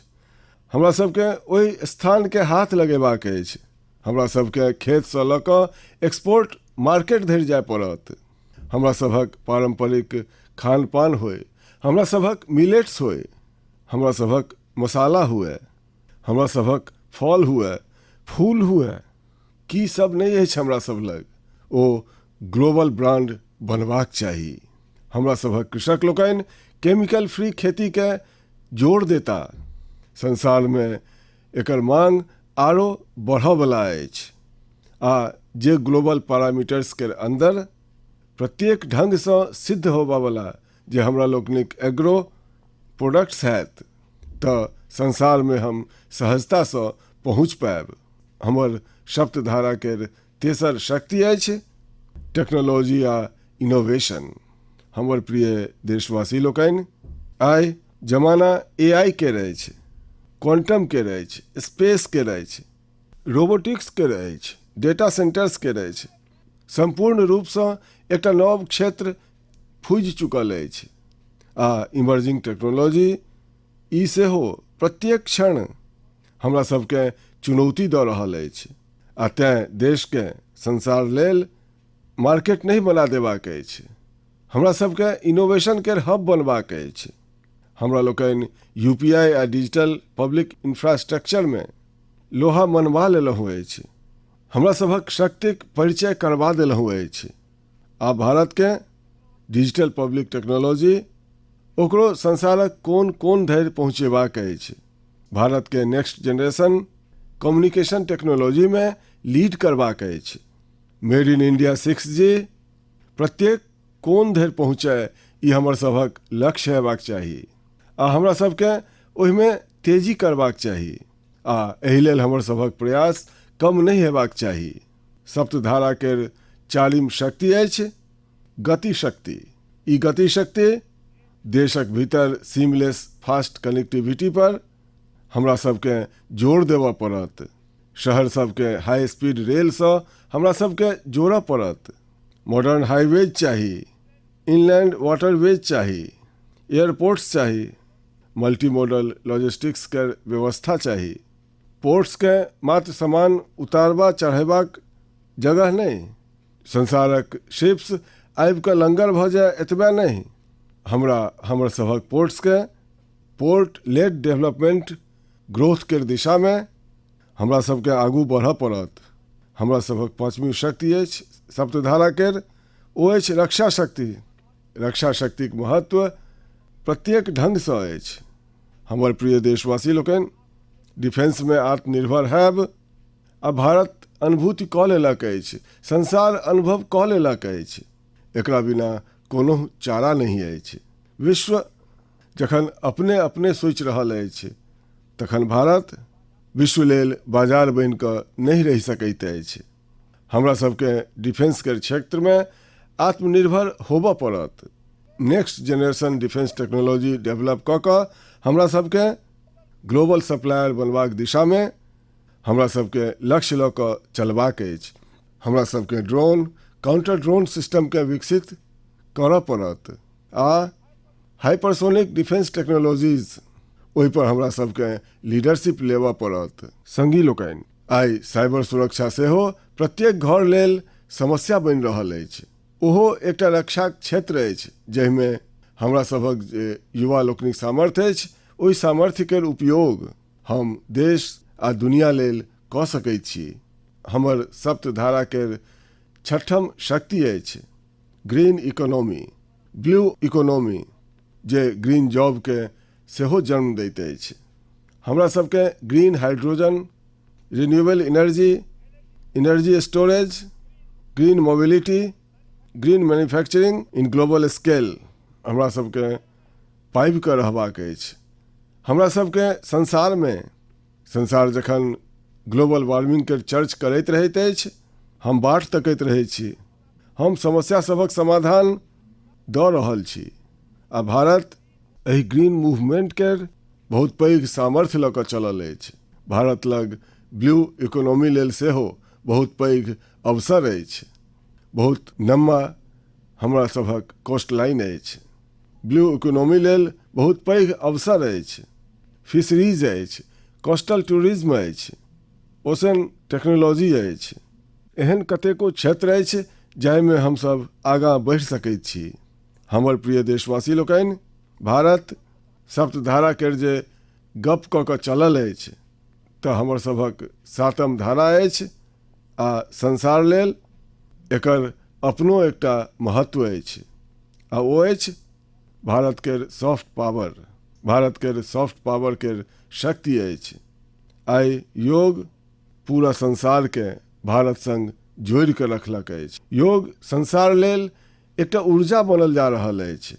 [SPEAKER 1] हमरा सबके ओहि स्थानके हाथ लगेबाक अछि। हमरा सबके खेतसँ लऽ कऽ एक्सपोर्ट मार्केट धरि जाय पड़त। हमरा सभक पारम्परिक खान पान होय, हमरा सभक मिलेट्स होय, हमरा सभक मसाला हुए, हमरा सभक फल हुए, फूल हुए, की सब नहि अछि हमरा सब लग, ओ ग्लोबल ब्रांड बनबाक चाही। हमरा सभक कृषक लोकनि केमिकल फ्री खेतीके जोर देता। संसारमे एकर मांग आरो बढ़ऽवला अछि आ जे ग्लोबल पैरामीटर्स के अंदर प्रत्येक ढंगसँ सिद्ध होबऽवला जे हमरा लोकनिक एग्रो प्रोडक्ट्स हैत तऽ संसारमे हम सहजतासँ पहुँच पायब। हमर सप्तधारा केर तेसर शक्ति अछि टेक्नोलॉजी आ इनोवेशन। हमर प्रिय देशवासी लोकनि, आइ जमाना एआई केर अछि, क्वांटम केर अछि, स्पेस केर अछि, रोबोटिक्स केर अछि, डेटा सेंटर्स केर अछि। सम्पूर्ण रूपसँ एकटा नव क्षेत्र फूजि चुकल अछि आ इमर्जिंग टेक्नोलॉजी ई सेहो प्रत्येक क्षण हमरा सबके चुनौती दऽ रहल अछि आ तेँ देशके संसार लेल मार्केट नहि बना देबाक अछि। हमरा सबके इनोवेशन केर हब बनबाक अछि। हमरा लोकनि यूपीआई आ डिजिटल पब्लिक इंफ्रास्ट्रक्चरमे लोहा मनवा लेलहुँ अछि। हमरा सभक शक्तिक परिचय करबा देलहुँ अछि। आब भारतके डिजिटल पब्लिक टेक्नोलॉजी ओकरो संसारक कोन कोन धरि पहुँचेबाक अछि। भारतके नेक्स्ट जेनरेशन कम्युनिकेशन टेक्नोलॉजीमे लीड करबाक अछि। मेड इन इंडिया 6G प्रत्येक कोन धरि पहुँचय, ई हमर सभक लक्ष्य हेबाक चाही आ हमरा सबके ओहिमे तेजी करबाक चाही आ एहि लेल हमर सभक प्रयास कम नहि हेबाक चाही। सप्तधारा केर चारिम शक्ति अछि गति शक्ति। ई गति शक्ति देशक भीतर सीमलेस फास्ट कनेक्टिविटी पर हमरा सबके जोर देबऽ पड़त। शहर सबके हाई स्पीड रेलसँ हमरा सबके जोड़ऽ पड़त। मॉडर्न हाईवेज चाही, इनलैंड वाटरवेज चाही, एयरपोर्ट्स चाही, मल्टी मॉडल लॉजिस्टिक्स के व्यवस्था चाही। पोर्ट्सके मात्र सामान उतारबा चढ़ेबाक जगह नहि, संसारक शिप्स आबि कऽ लंगर भऽ जाय एतबे नहि, हमरा हमर सभक पोर्ट्सके पोर्ट लेड डेवलपमेंट ग्रोथ केर दिशामे हमरा सबके आगू बढ़ऽ पड़त। हमरा सभक पाँचवीं शक्ति अछि सप्तधारा केर, ओ अछि रक्षा शक्ति। रक्षा शक्तिक महत्व प्रत्येक ढङ्गसँ अछि। हमर प्रिय देशवासी लोकनि, डिफेंसमे आत्मनिर्भर हैब आ भारत अनुभूति कऽ लेलक अछि, संसार अनुभव कऽ लेलक अछि, एकरा बिना कोनो चारा नहि अछि। विश्व जखन अपने अपने सोचि रहल अछि तखन भारत विश्व लेल बाजार बनि कऽ नहि रहि सकैत अछि। हमरा सबके डिफेंस के क्षेत्रमे आत्मनिर्भर होबऽ पड़त। Next generation defence technology develop कऽ कऽ हमरा सबके ग्लोबल सप्लायर बनबाक दिशामे हमरा सबके लक्ष्य लऽ कऽ चलबाक अछि। हमरा सबके ड्रोन, काउंटर ड्रोन सिस्टमके विकसित करऽ पड़त आ हाइपरसोनिक डिफेंस टेक्नोलॉजीज ओहिपर हमरा सबके लीडरशिप लेबऽ पड़त। संगी लोकनि, आइ साइबर सुरक्षा सेहो प्रत्येक घर लेल समस्या बनि रहल अछि। ओहो एकटा रक्षाक क्षेत्र अछि जाहिमे हमरा सभक जे युवा लोकनिक सामर्थ्य अछि ओहि सामर्थ्य केर उपयोग हम देश आ दुनिया लेल कऽ सकैत छी। हमर सप्तधारा केर छठम शक्ति अछि ग्रीन इकोनॉमी, ब्लू इकोनॉमी, जे ग्रीन जॉबके सेहो जन्म दैत अछि। हमरा सबके green hydrogen, renewable energy, energy storage, green mobility, green manufacturing in global scale हमरा सबके पाबि कऽ रहबाक अछि। हमरा सबके संसारमे, संसार जखन ग्लोबल वार्मिंगके चर्च करैत रहैत अछि, हम बाट तकैत रहै छी, हम समस्या सभक समाधान दऽ रहल छी आ भारत एहि ग्रीन मूवमेंट केर बहुत पैघ सामर्थ्य लऽ कऽ चलल अछि। भारत लग ब्लू इकोनॉमी लेल सेहो बहुत पैघ अवसर अछि। बहुत नम्मा हमरा सभक कोस्ट लाइन अछि। ब्लू इकोनॉमी लेल बहुत पैघ अवसर अछि। फिशरीज अछि, कोस्टल टूरिज्म अछि, ओशन टेक्नोलॉजी अछि। एहन कतेको क्षेत्र अछि जाहिमे हमसभ आगाँ बढ़ि सकैत छी। हमर प्रिय देशवासी लोकनि, भारत सप्तधारा केर जे गप कऽ कऽ चलल अछि तऽ हमर सभक सातम धारा अछि आ संसार लेल एकर अपनो एकटा महत्व अछि आ ओ अछि भारत केर सॉफ्ट पावर। भारत केर सॉफ्ट पावर केर शक्ति अछि। आइ योग पूरा संसारके भारत संग जोड़ि कऽ रखलक अछि। योग संसार लेल एकटा ऊर्जा बनल जा रहल अछि।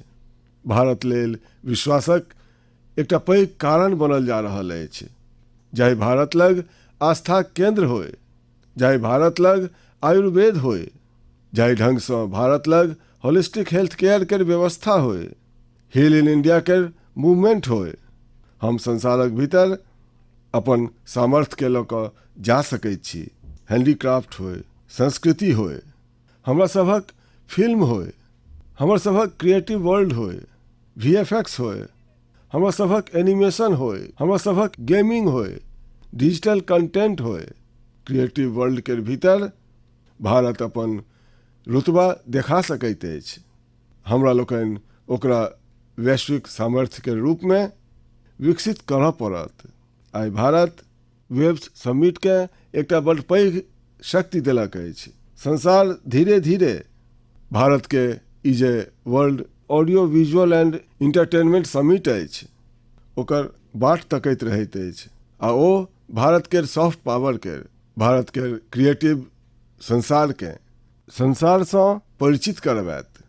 [SPEAKER 1] भारत लेल विश्वासक एकटा पैघ कारण बनल जा रहल अछि। जाहि भारत लग आस्थाक केन्द्र होय, जाहि भारत लग आयुर्वेद होय, जाहि ढङ्गसँ भारत लग होलिस्टिक हेल्थ केयर केर व्यवस्था होय, हील इन इंडिया केर मूवमेंट होय, हम संसारक भीतर अपन सामर्थ्यके लऽ कऽ जा सकैत छी। हैंडीक्राफ्ट होय, संस्कृति होय, हमरा सभक फिल्म होय, हमर सभक क्रिएटिव वर्ल्ड होय, वी एफ एक्स होय, हमर सभक एनिमेशन होय, हमर सभक गेमिंग होय, डिजिटल कंटेंट होय, क्रिएटिव वर्ल्ड के भीतर भारत अपन रुतबा देखा सकैत अछि। हमरा लोकनि ओकरा वैश्विक सामर्थ्यके रूपमे विकसित करऽ पड़त। आइ भारत वेव्स समिटके एकटा बड्ड पैघ शक्ति देलक अछि। संसार धीरे धीरे भारतके ई जे world audio visual and entertainment summit अछि ओकर बाट तकैत रहैत अछि आ ओ भारत केर सॉफ्ट पावर केर, भारत केर क्रिएटिव संसारके संसारसँ परिचित करबैत।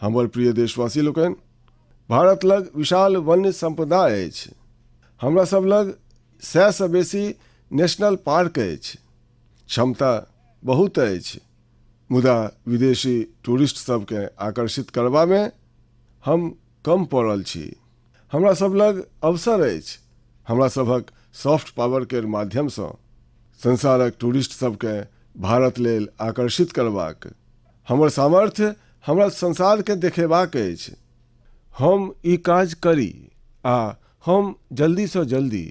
[SPEAKER 1] हमर प्रिय देशवासी लोकनि, भारत लग विशाल वन्य संपदा अछि। हमरा सब लग 100सँ बेसी नेशनल पार्क अछि। क्षमता बहुत अछि, मुदा विदेशी टूरिस्ट सबकेँ आकर्षित करबामे हम कम पड़ल छी। हमरा सब लग अवसर अछि हमरा सभक सॉफ्ट पावर केर माध्यमसँ संसारक टूरिस्ट सबकेँ भारत लेल आकर्षित करबाक। हमर सामर्थ्य हमरा संसारकेँ देखेबाक अछि। हम ई काज करी आ हम जल्दीसँ जल्दी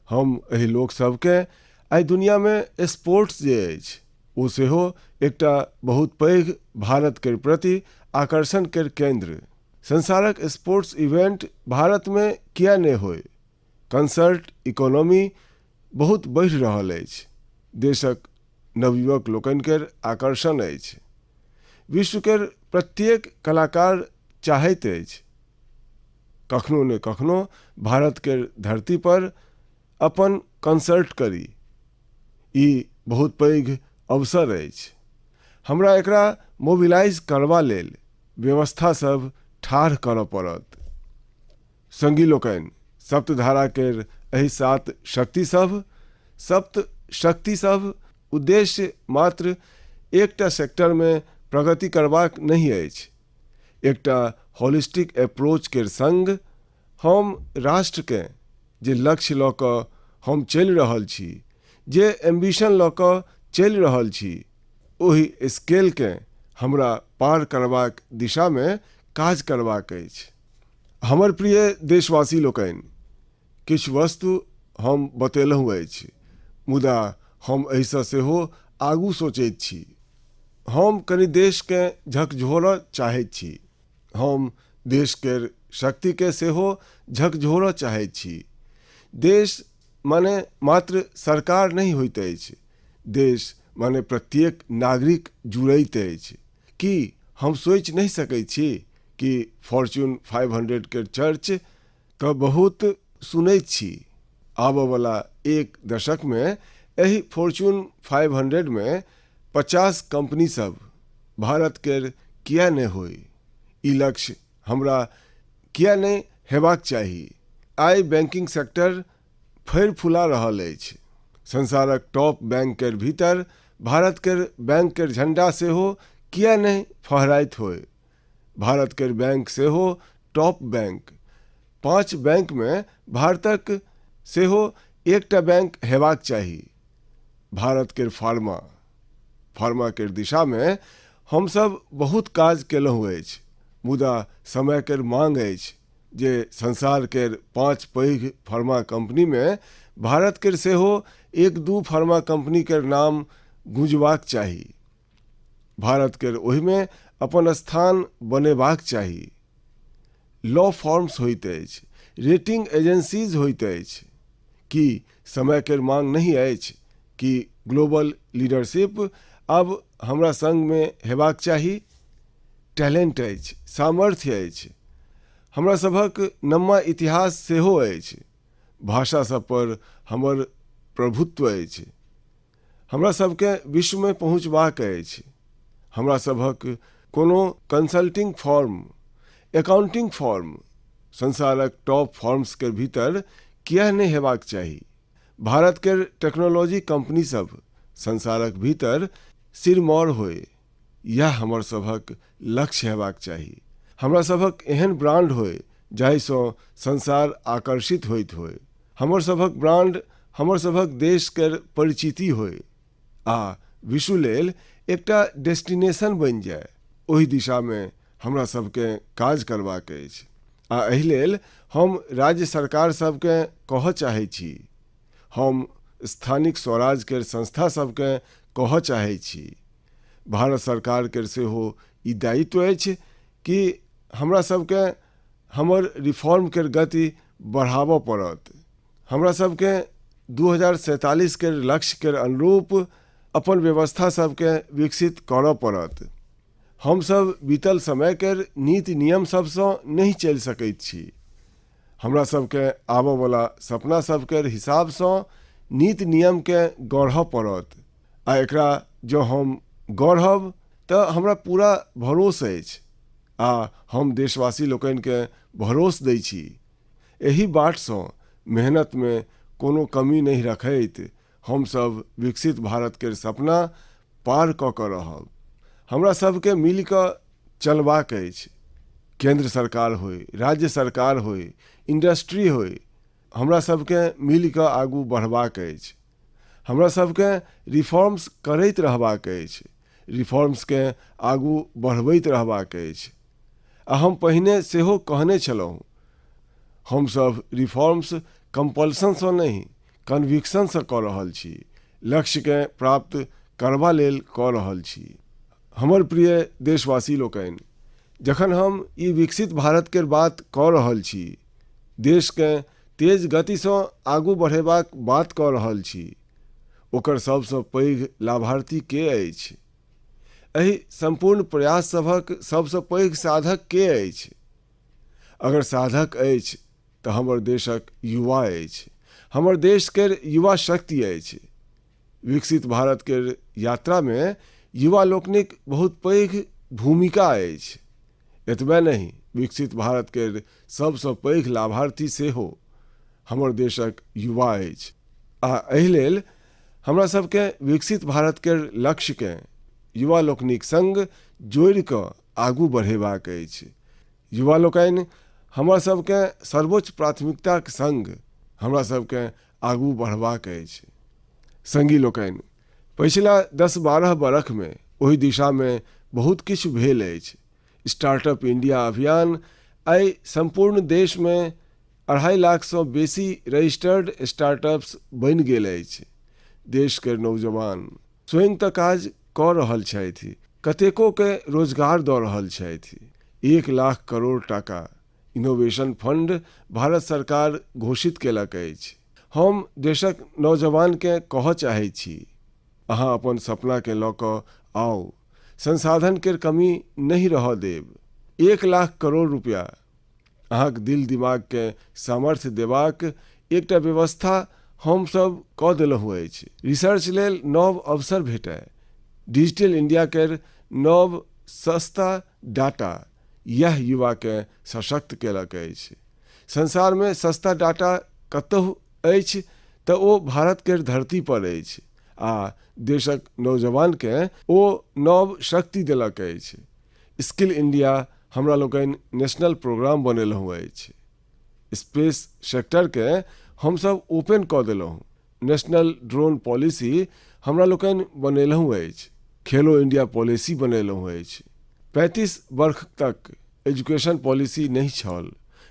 [SPEAKER 1] हम एहि लोक सबकेँ आइ दुनियामे स्पोर्ट्स जे अछि ओ सेहो एकटा बहुत पैघ भारत केर प्रति आकर्षण केर केन्द्र। संसारक स्पोर्ट्स इवेंट भारतमे किएक नहि होय? कंसर्ट इकोनॉमी बहुत बढ़ि रहल अछि। देशक नवयुवक लोकनि केर आकर्षण अछि। विश्व केर प्रत्येक कलाकार चाहैत अछि कखनो ने कखनो भारत केर धरती पर अपन कंसर्ट करी। ई बहुत पैघ अवसर अछि। हमरा एकरा मोबिलाइज करबा लेल व्यवस्था सभ ठाढ़ करऽ पड़त। संगी लोकनि, सप्तधारा केर एहि सात शक्ति सभ, सप्त शक्ति सभ उद्देश्य मात्र एकटा सेक्टरमे प्रगति करबाक नहि अछि। एकटा होलिस्टिक अप्रोच केर संग हम राष्ट्रकेँ जे लक्ष्य लऽ कऽ हम चलि रहल छी, जे एम्बिशन लऽ कऽ चलि रहल छी, ओहि स्केलकेँ हमरा पार करबाक दिशामे काज करबाक अछि। हमर प्रिय देशवासी लोकनि, किछु वस्तु हम बतेलहुँ अछि, मुदा हम एहिसँ सेहो आगू सोचैत छी। हम कनि देशकेँ झकझोरऽ चाहैत छी। हम देश केर शक्तिकेँ सेहो झकझोरऽ चाहैत छी। देश माने मात्र सरकार नहि होइत अछि, देश माने प्रत्येक नागरिक जुड़ैत अछि। की हम सोचि नहि सकैत छी कि फॉर्च्यून 500 केर चर्च तऽ बहुत सुनैत छी, आबयवला एक दशकमे एहि फॉर्च्यून 500 मे 50 कंपनी सभ भारत केर किएक नहि होइ? ई लक्ष्य हमरा किएक नहि हेबाक चाही? आइ बैंकिंग सेक्टर फरि फुला रहल अछि। संसारक टॉप बैंक केर भीतर भारत केर बैंक केर झंडा सेहो किएक नहि फहराइत होइ? भारत केर बैंक सेहो टॉप बैंक। 5 बैंक मे भारतक सेहो एकटा बैंक हेबाक चाही। भारत केर फार्मा। फार्मा केर दिशा मे हमसभ बहुत काज केलहुँ अछि, मुदा समय केर मांग अछि जे संसार केर 5 पैघ फार्मा कंपनी मे भारत केर सेहो एक-दू फार्मा कंपनी केर नाम गूंजबाक चाही। भारत केर ओहिमे अपन स्थान बनेबाक चाही। लॉ फॉर्म्स होइत अछि, रेटिंग एजेंसीज होइत अछि। की समय केर मांग नहि अछि कि ग्लोबल लीडरशिप आब हमरा संगमे हेबाक चाही? टैलेंट अछि, सामर्थ्य अछि। हमरा सभक नम्मा इतिहास सेहो अछि। भाषा सभ पर हमर प्रभुत्व अछि। हमरा सभकेँ विश्वमे पहुँचबाक अछि। हमरा सभक कोनो कंसल्टिंग फर्म, एकाउंटिंग फर्म संसारक टॉप फर्म्स केर भीतर किएक नहि हेबाक चाही? भारत केर टेक्नोलॉजी कंपनी सभ संसारक भीतर सिरमौर होय, इएह हमर सभक लक्ष्य हेबाक चाही। हमरा सभक एहन ब्रांड होय जाहिसँ संसार आकर्षित होइत होय। हमर सभक ब्रांड हमर सभक देश केर परिचिति होय आ विश्व लेल एकटा डेस्टिनेशन बनि जाय, ओहि दिशामे हमरा सभकेँ काज करबाक अछि आ एहि लेल हम राज्य सरकार सभकेँ कहय चाहैत छी, हम स्थानिक स्वराज केर संस्था सभकेँ कहय चाहैत छी, भारत सरकार केर सेहो ई दायित्व अछि कि हमरा सभकेँ हमर रिफॉर्म केर गति बढ़ाबऽ पड़त। हमरा सभकेँ 2047 केर लक्ष्य केर अनुरूप अपन व्यवस्था सभकेँ विकसित करऽ पड़त। हम सभ बीतल समय केर नीति नियम सभसँ नहि चलि सकैत छी। हमरा सभकेँ आबऽवला सपना सभ केर हिसाबसँ नीति नियमकेँ गढ़ऽ पड़त आ एकरा जँ हम गढ़ब तऽ हमरा पूरा भरोस अछि। आ हम देशवासी लोकनिकेँ भरोस दैत छी, एहि बाटसँ मेहनतमे कोनो कमी नहि रखैत हम सभ विकसित भारत केर सपना पार कऽ कऽ रहब। हमरा सभकेँ मिलि कऽ चलबाक अछि। केंद्र सरकार होय, राज्य सरकार होय, इंडस्ट्री होय, हमरा सभकेँ मिलि कऽ आगू बढ़बाक अछि। हमरा सभकेँ रिफॉर्म्स करैत रहबाक अछि, रिफॉर्म्सकेँ आगू बढ़बैत रहबाक अछि। आ हम पहिने सेहो कहने छलहुँ, हम सभ रिफॉर्म्स कंपल्शनसँ नहि, कन्विक्शनसँ कऽ रहल छी, लक्ष्यकेँ प्राप्त करबा लेल कऽ रहल छी। हमर प्रिय देशवासी लोकनि, जखन हम ई विकसित भारत केर बात कऽ रहल छी, देशकेँ तेज गतिसँ आगू बढ़ेबाक बात कऽ रहल छी, ओकर सभसँ पैघ लाभार्थी के अछि? एहि सम्पूर्ण प्रयास सभक सभसँ पैघ साधक के अछि? अगर साधक अछि तऽ हमर देशक युवा अछि, हमर देश केर युवा शक्ति अछि। विकसित भारत केर यात्रामे युवा लोकनिक बहुत पैघ भूमिका अछि। एतबे नहि, विकसित भारत केर सभसँ पैघ लाभार्थी सेहो हमर देशक युवा अछि आ एहि लेल हमरा सभकेँ विकसित भारत केर लक्ष्यकेँ युवा लोकनिक सङ्ग जोड़ि कऽ आगू बढ़ेबाक अछि। युवा लोकनि हमर सभकेँ सर्वोच्च प्राथमिकताक सङ्ग हमरा सभकेँ आगू बढ़बाक अछि। सङ्गी लोकनि, पछिला 10-12 बरखमे ओहि दिशामे बहुत किछु भेल अछि। स्टार्टअप इंडिया अभियान आइ सम्पूर्ण देशमे 2.5 लाखसँ बेसी रजिस्टर्ड स्टार्टअप्स बनि गेल अछि। देश केर नौजवान स्वयं तऽ काज कऽ रहल छथि, कतेकोकेँ रोजगार दऽ रहल छथि। 1 लाख करोड़ टाका इनोवेशन फंड भारत सरकार घोषित केलक अछि। हम देशक नौजवानकेँ कहऽ चाहैत छी, अहाँ अपन सपनाकेँ लऽ कऽ आउ, संसाधन केर कमी नहि रहऽ देब। 1 लाख करोड़ रुपया अहाँक दिल दिमागकेँ सामर्थ्य देबाक एकटा व्यवस्था हम सब कऽ देलहुँ अछि। रिसर्च लेल नव अवसर भेटय, डिजिटल इंडिया केर नव सस्ता डाटा इएह युवाकेँ सशक्त केलक अछि। संसारमे सस्ता डाटा कतहु अछि तऽ ओ भारत केर धरती पर अछि आ देशक नौजवानकेँ ओ नव शक्ति देलक अछि। स्किल इंडिया हमरा लोकनि नेशनल प्रोग्राम बनेलहुँ अछि। स्पेस सेक्टरकेँ हमसभ ओपन कऽ देलहुँ। नेशनल ड्रोन पॉलिसी हमरा लोकनि बनेलहुँ अछि। खेलो इंडिया पॉलिसी बनेलहुँ अछि। 35 वर्ष तक एजुकेशन पॉलिसी नहि छल।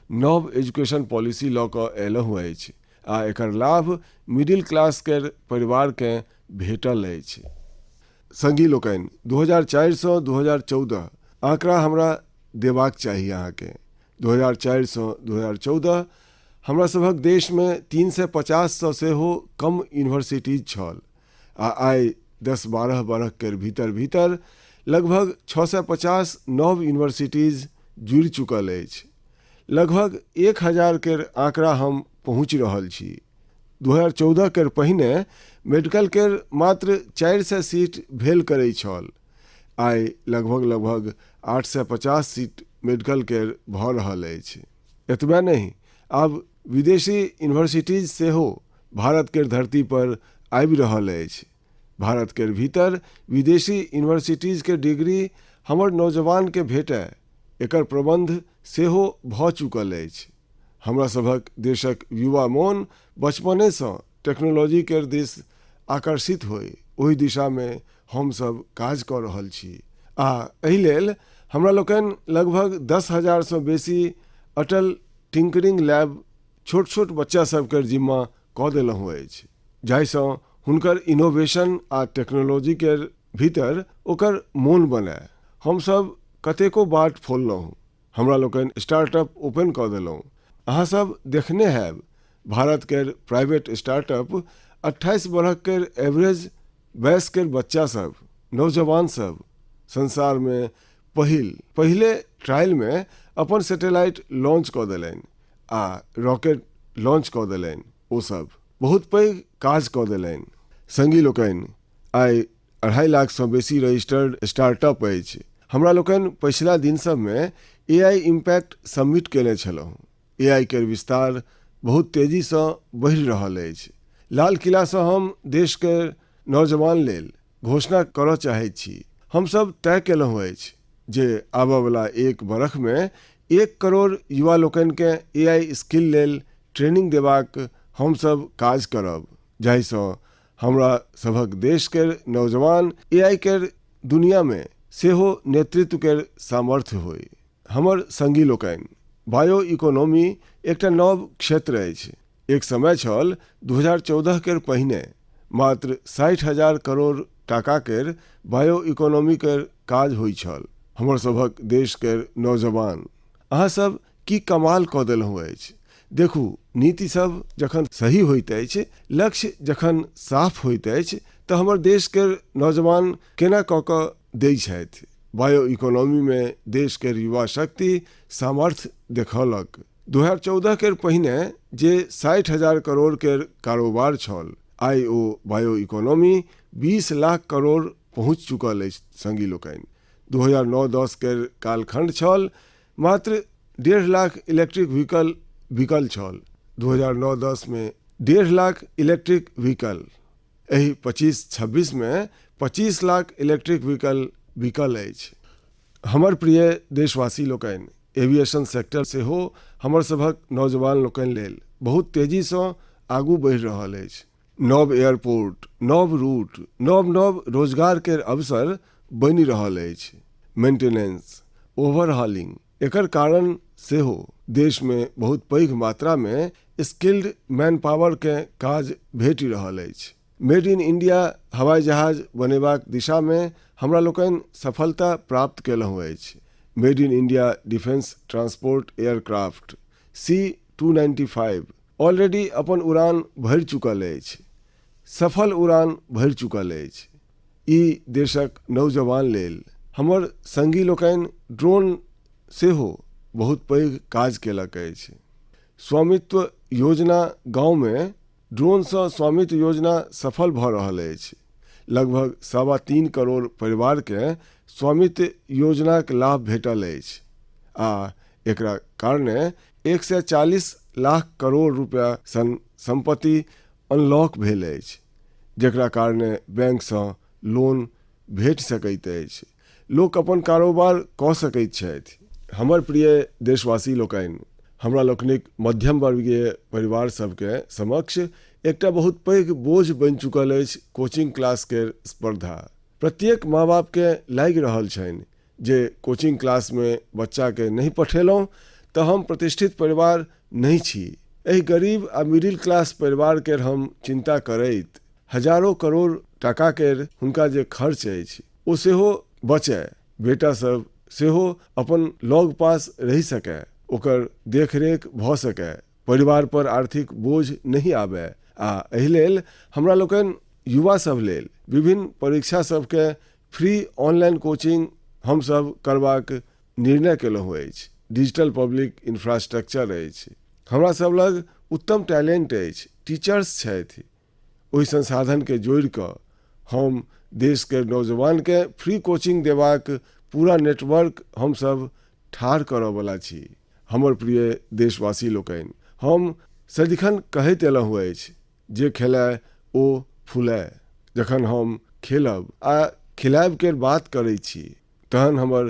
[SPEAKER 1] नव एजुकेशन पॉलिसी लऽ कऽ अयलहुँ अछि आ एकर लाभ मिडिल क्लास केर परिवारकेँ भेटल अछि। संगी लोकनि, 2004सँ 2014 आंकड़ा हमरा देबाक चाही अहाँकेँ। 2004सँ 2014 हमरा सभक देशमे 350सँ सेहो कम यूनिवर्सिटीज छल आ आइ 10-12 बरख केर भीतर भीतर लगभग 650 नव यूनिवर्सिटीज जुड़ि चुकल अछि। लगभग 1000 केर आंकड़ा हम पहुँचि रहल छी। 2014 केर पहिने मेडिकल केर मात्र 400 सीट भेल करै छल, आइ लगभग लगभग 850 सीट मेडिकल केर भऽ रहल अछि। एतबे नहि, आब विदेशी यूनिवर्सिटीज सेहो भारत केर धरती पर आबि रहल अछि। भारत केर भीतर विदेशी यूनिवर्सिटीज के डिग्री हमर नौजवान के भेटय, एकर प्रबंध सेहो भऽ चुकल अछि। हमरा सभक देशक युवा मोन बचपनेसँ टेक्नोलॉजी केर दिस आकर्षित होय, ओहि दिशामे हम सब काज कऽ रहल छी आ एहि लेल हमरा लोकनि लगभग 10,000सँ बेसी अटल टिंकरिंग लैब छोट-छोट बच्चा सब केर जिम्मा कऽ देलहुँ अछि, जाहिसँ हुनकर इनोवेशन आ टेक्नोलॉजी केर भीतर ओकर मोन बनय। हम सब कतेको बाट फोललहुँ। हमरा लोकनि स्टार्टअप ओपन कऽ देलहुँ। अहाँ सब देखने हैब, भारत केर प्राइवेट स्टार्टअप 28 बरख केर एवरेज वयस केर बच्चा सब, नौजवान सब संसारमे पहिल पहिले ट्रायलमे अपन सैटेलाइट लॉन्च कऽ देलनि आ रॉकेट लॉन्च कऽ देलनि। ओ सब बहुत पैघ काज कऽ देलनि। संगी लोकनि, आइ 2.5 लाखसँ बेसी रजिस्टर्ड स्टार्टअप अछि। हमरा लोकनि पछिला दिन सभमे एआई इम्पैक्ट समिट कयने छलहुँ। एआई केर विस्तार बहुत तेजीसँ बढ़ि रहल अछि। लाल किलासँ हम देश केर नौजवान लेल घोषणा करय चाहैत छी। हम सभ तय कयलहुँ अछि जे आबयवला एक बरखमे 1 करोड़ युवा लोकनिकेँ एआई स्किल लेल ट्रेनिंग देबाक हम सभ काज करब, जाहिसँ हमरा सभक देश केर नौजवान एआई केर दुनियामे सेहो नेतृत्व केर सामर्थ्य होइ। हमर संगी लोकनि, बायो इकोनॉमी एकटा नव क्षेत्र अछि। एक समय छल 2014 केर पहिने मात्र 60,000 करोड़ टाका केर बायो इकोनॉमी केर काज होइत छल। हमर सभक देश केर नौजवान, अहाँ सब की कमाल कऽ देलहुँ अछि। देखू, नीति सब जखन सही होइत अछि, लक्ष्य जखन साफ होइत अछि, तऽ हमर देश केर नौजवान केना कऽ कऽ दै छथि। बायो इकोनॉमीमे देश केर युवा शक्ति सामर्थ्य देखौलक। 2014 केर पहिने जे 60,000 करोड़ केर कारोबार छल, आइ ओ बायो इकोनॉमी 20 लाख करोड़ पहुँच चुकल अछि। संगी लोकनि, 2009-10 केर कालखंड छल, मात्र 1.5 लाख इलेक्ट्रिक व्हीकल बिकल छल। 2009-10 मे 1.5 लाख इलेक्ट्रिक व्हीकल, एहि 25-26 मे 25 लाख इलेक्ट्रिक व्हीकल बिकल अछि। हमर प्रिय देशवासी लोकनि, एविएशन सेक्टर सेहो हमर सभक नौजवान लोकनि लेल बहुत तेजीसँ आगू बढ़ि रहल अछि। नव एयरपोर्ट, नव रूट, नव नव रोजगार केर अवसर बनि रहल अछि। मेंटेनेंस, ओवरहॉलिंग, एकर कारण सेहो देशमे बहुत पैघ मात्रामे स्किल्ड मैन पावरकेँ काज भेटि रहल अछि। मेड इन इंडिया हवाई जहाज बनेबाक दिशामे हमरा लोकनि सफलता प्राप्त कयलहुँ अछि। Made in India defence transport aircraft C-295 already अपन उड़ान भरि चुकल अछि, सफल उड़ान भरि चुकल अछि। ई देशक नौजवान लेल। हमर संगी लोकनि, ड्रोन सेहो बहुत पैघ काज केलक अछि। स्वामित्व योजना, गाँवमे ड्रोनसँ स्वामित्व योजना सफल भऽ रहल अछि। लगभग 3.25 करोड़ परिवारकेँ स्वामित्व योजनाक लाभ भेटल अछि आ एकरा कारणे 140 लाख करोड़ रुपया सन सम्पत्ति अनलॉक भेल अछि, जकरा कारणे बैंकसँ लोन भेट सकैत अछि, लोक अपन कारोबार कऽ सकैत छथि। हमर प्रिय देशवासी लोकनि, हमरा लोकनिक मध्यम वर्गीय परिवार सबके समक्ष एकटा बहुत पैघ बोझ बनि चुकल अछि कोचिंग क्लास केर स्पर्धा। प्रत्येक माँ बापके लागि रहल छनि जे कोचिंग क्लासमे बच्चाके नहि पठेलहुँ तऽ हम प्रतिष्ठित परिवार नहि छी। एहि गरीब आ मिडिल क्लास परिवार केर हम चिंता करैत हजारो करोड़ टाका केर हुनका जे खर्च अछि ओ सेहो बचय, बेटा सब सेहो अपन लग पास रहि सकय, ओकर देखरेख भऽ सकय, परिवार पर आर्थिक बोझ नहि आबय आ एहि लेल हमरा लोकनि युवा सब लेल विभिन्न परीक्षा सबके फ्री ऑनलाइन कोचिंग हमसब करबाक निर्णय केलहुँ अछि। डिजिटल पब्लिक इंफ्रास्ट्रक्चर अछि, हमरा सब लग उत्तम टैलेंट अछि, टीचर्स छथि। ओहि संसाधनके जोड़ि कऽ हम देशके नौजवानके फ्री कोचिंग देबाक पूरा नेटवर्क हमसब ठाढ़ करऽवला छी। हमर प्रिय देशवासी लोकनि, हम सदिखन कहैत एलहुँ अछि जे खेलाय ओ फुलाय। जखन हम खेलब आ खिलायब केर बात करैत छी तहन हमर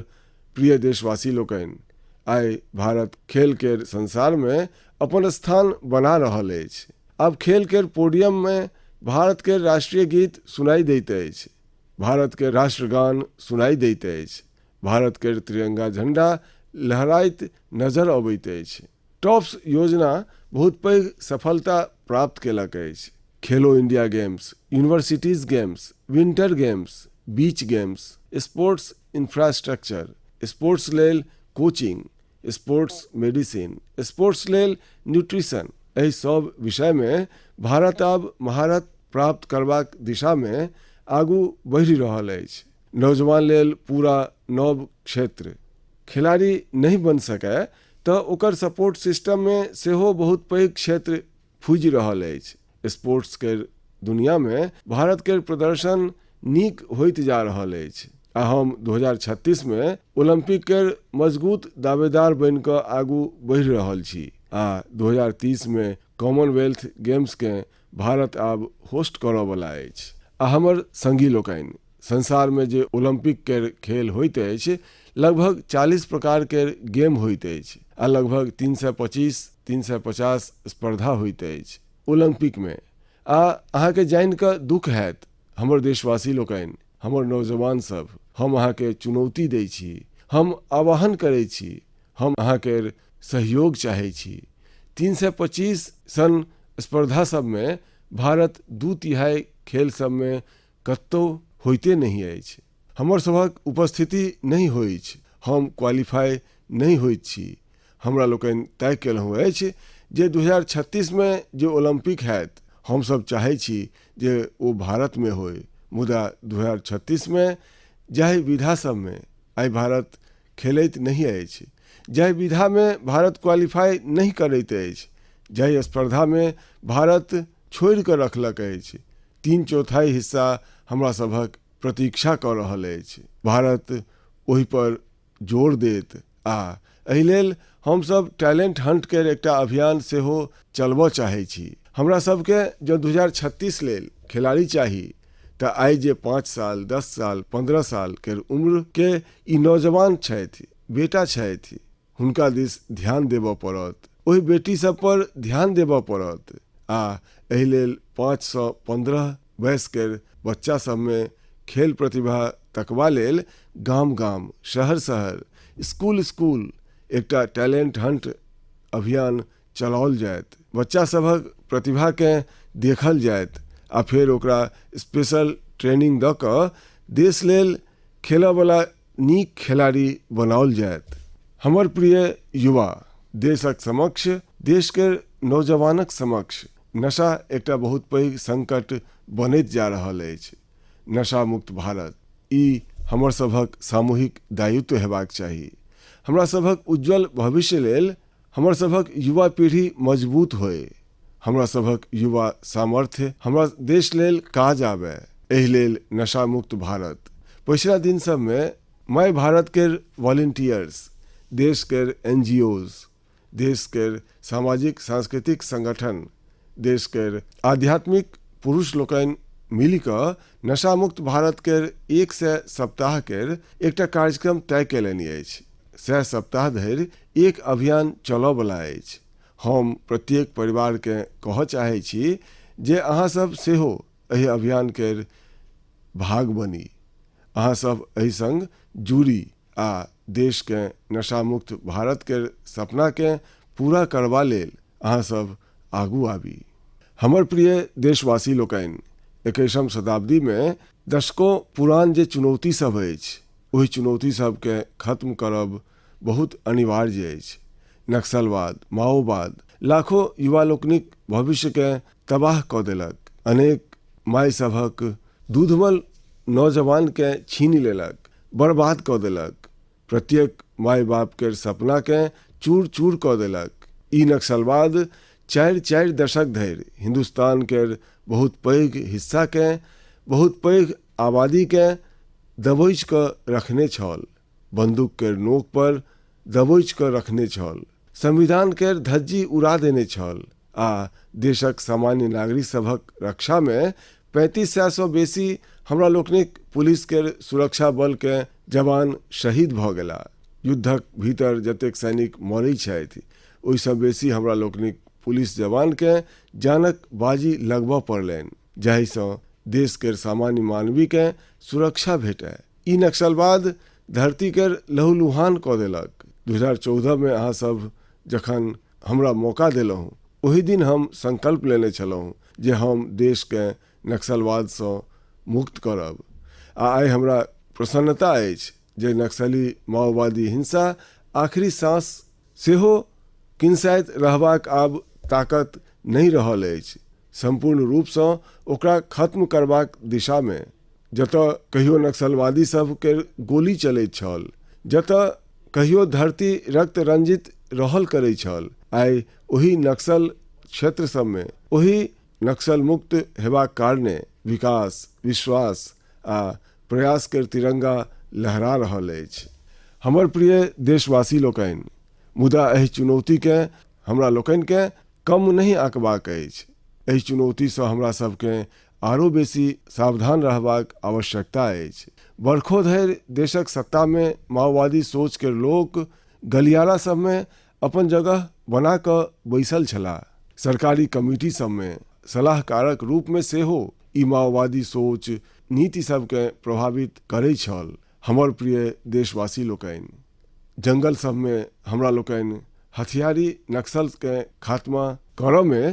[SPEAKER 1] प्रिय देशवासी लोकनि, आइ भारत खेल केर संसारमे अपन स्थान बना रहल अछि। आब खेल केर पोडियममे भारत केर राष्ट्रीय गीत सुनाई दैत अछि, भारत केर राष्ट्रगान सुनाई दैत अछि, भारत केर तिरंगा झंडा लहराइत नजर अबैत अछि। टॉप्स योजना बहुत पैघ सफलता प्राप्त केलक अछि। खेलो India games, universities games, winter games, beach games, sports infrastructure, sports लेल कोचिंग, स्पोर्ट्स मेडिसिन, स्पोर्ट्स लेल न्यूट्रिशन, एहि सब विषयमे भारत आब महारत प्राप्त करबाक दिशामे आगू बढ़ि रहल अछि। नौजवान लेल पूरा नव क्षेत्र। खिलाड़ी नहि बनि सकय तऽ ओकर सपोर्ट सिस्टममे सेहो बहुत पैघ क्षेत्र फूजि रहल अछि। स्पोर्ट्स केर दुनियामे भारत केर प्रदर्शन नीक होइत जा रहल अछि। आ हम 2036 मे ओलम्पिक केर मजगूत दावेदार बनि कऽ आगू बढ़ि रहल छी आ 2030 मे कॉमनवेल्थ गेम्सकेँ भारत आब होस्ट करयवला अछि। आ हमर संगी लोकनि, संसारमे जे ओलम्पिक केर खेल होइत अछि, लगभग 40 प्रकार केर गेम होइत अछि आ लगभग 325, 350 स्पर्धा होइत अछि ओलम्पिकमे। आ अहाँकेँ जानि कऽ दुःख हैत, हमर देशवासी लोकनि, हमर नौजवान सभ, हम अहाँकेँ चुनौती दैत छी, हम आह्वान करैत छी, हम अहाँ केर सहयोग चाहैत छी। 325 सन स्पर्धा सभमे भारत दू तिहाई खेल सभमे कतहु होइते नहि अछि। हमर सभक उपस्थिति नहि होइछ, हम क्वालीफाई नहि होइत छी। हमरा लोकनि तय केलहुँ अछि जे 2036 मे जे ओलम्पिक हैत, हम सभ चाहैत छी जे ओ भारतमे होइ, मुदा 2036 मे जाहि विधा सभमे आइ भारत खेलैत नहि अछि, जाहि विधामे भारत क्वालीफाई नहि करैत अछि, जाहि स्पर्धामे भारत छोड़ि कऽ रखलक अछि, तीन चौथाई हिस्सा हमरा सभक प्रतीक्षा कऽ रहल अछि। भारत ओहि पर जोर देत आ एहि लेल हमसभ टैलेंट हंट केर एकटा अभियान सेहो चलबय चाहैत छी। हमरा सभकेँ जँ 2036 लेल खेलाड़ी चाही तऽ आइ जे 5 साल, 10 साल, 15 साल केर उम्र के ई नौजवान छथि, बेटा छथि, हुनका दिस ध्यान देबय पड़त। ओहि बेटी सभ पर ध्यान देबय पड़त आ एहि लेल 5 सँ 15 वयस केर बच्चा सभमे खेल प्रतिभा तकबा लेल गाम-गाम, शहर-शहर, स्कूल-स्कूल एकटा टैलेंट हंट अभियान चलाओल जायत। बच्चा सभक प्रतिभाकेँ देखल जायत आ फेर ओकरा स्पेशल ट्रेनिंग दऽ कऽ देश लेल खेलयवला नीक खेलाड़ी बनाओल जायत। हमर प्रिय युवा, देशक समक्ष, देश केर नौजवानक समक्ष नशा एकटा बहुत पैघ संकट बनैत जा रहल अछि। नशा मुक्त भारत, ई हमर सभक सामूहिक दायित्व हेबाक चाही। हमरा सभक उज्ज्वल भविष्य लेल हमर सभक युवा पीढ़ी मजबूत होय, हमरा सभक युवा सामर्थ्य हमरा देश लेल काज आबय, एहि लेल नशा मुक्त भारत। पछिला दिन सभमे माय भारत केर वॉलंटियर्स, देश केर एनजीओज, देश केर सामाजिक सांस्कृतिक संगठन, देश केर आध्यात्मिक पुरुष लोकनि मिलि कऽ नशामुक्त भारत केर 100 सप्ताह केर एकटा कार्यक्रम तय कयलनि अछि। 100 सप्ताह धरि एक अभियान चलऽवला अछि। हम प्रत्येक परिवारकेँ कहऽ चाहैत छी जे अहाँ सभ सेहो एहि अभियान केर भाग बनी। अहाँ सभ एहि संग जुड़ी आ देशकेँ नशामुक्त भारत केर सपनाकेँ पूरा करबा लेल अहाँ सभ आगू आबी। हमर प्रिय देशवासी लोकनि, 21म शताब्दीमे दशकों पुरान जे चुनौती सभ अछि, ओहि चुनौती सभकेँ खत्म करब बहुत अनिवार्य अछि। नक्सलवाद, माओवाद लाखों युवा लोकनिक भविष्यकेँ तबाह कऽ देलक। अनेक माय सभक दूधमल नौजवानकेँ छीनि लेलक, बर्बाद कऽ देलक। प्रत्येक माय बाप केर सपनाकेँ चूर चूर कऽ देलक। ई नक्सलवाद चारि-चारि दशक धरि हिन्दुस्तान केर बहुत पैघ हिस्साकेँ, बहुत पैघ आबादीकेँ दबोचि कऽ रखने छल। बंदूक केर नोक पर दबोचि कऽ रखने छल। संविधान केर धज्जी उड़ा देने छल आ देशक सामान्य नागरिक सभक रक्षामे 3500 सँ बेसी हमरा लोकनिक पुलिस केर सुरक्षा बल केँ जवान शहीद भऽ गेला। युद्धक भीतर जतेक सैनिक मरैत छथि, ओहिसँ बेसी हमरा लोकनिक पुलिस जवान केँ जानक बाजी लगबऽ पड़लनि, जाहिसँ देश केर सामान्य मानवी केँ सुरक्षा भेटय। ई नक्सलवाद धरती केर लहूलुहान कऽ देलक। 2014 मे अहाँ सभ जखन हमरा मौका देलहुँ, ओहि दिन हम संकल्प लेने छलहुँ जे हम देशकेँ नक्सलवादसँ मुक्त करब आ आइ हमरा प्रसन्नता अछि जे नक्सली माओवादी हिंसा आखिरी सांस सेहो किनसाइत रहबाक आब ताकत नहि रहल अछि। सम्पूर्ण रूपसँ ओकरा खत्म करबाक दिशामे जतय कहियो नक्सलवादी सभ केर गोली चलैत छल, जतय कहियो धरती रक्त रंजित रहल करैत छल, आइ ओहि नक्सल क्षेत्र सभमे ओहि नक्सल मुक्त हेबाक कारणे विकास, विश्वास आ प्रयास केर तिरंगा लहरा रहल अछि। हमर प्रिय देशवासी लोकनि, मुदा एहि चुनौतीकेँ हमरा लोकनिकेँ कम नहि आँकबाक अछि। एहि चुनौतीसँ हमरा सभकेँ आरो बेसी सावधान रहबाक आवश्यकता अछि। बरखो धरि देशक सत्तामे माओवादी सोच केर लोक गलियारा सभमे अपन जगह बना कऽ बैसल छलाह। सरकारी कमिटी सभमे सलाहकारक रूपमे सेहो ई माओवादी सोच नीति सभकेँ प्रभावित करैत छल। हमर प्रिय देशवासी लोकनि, जंगल सभमे हमरा लोकनि हथियारी नक्सलकेँ खात्मा करऽमे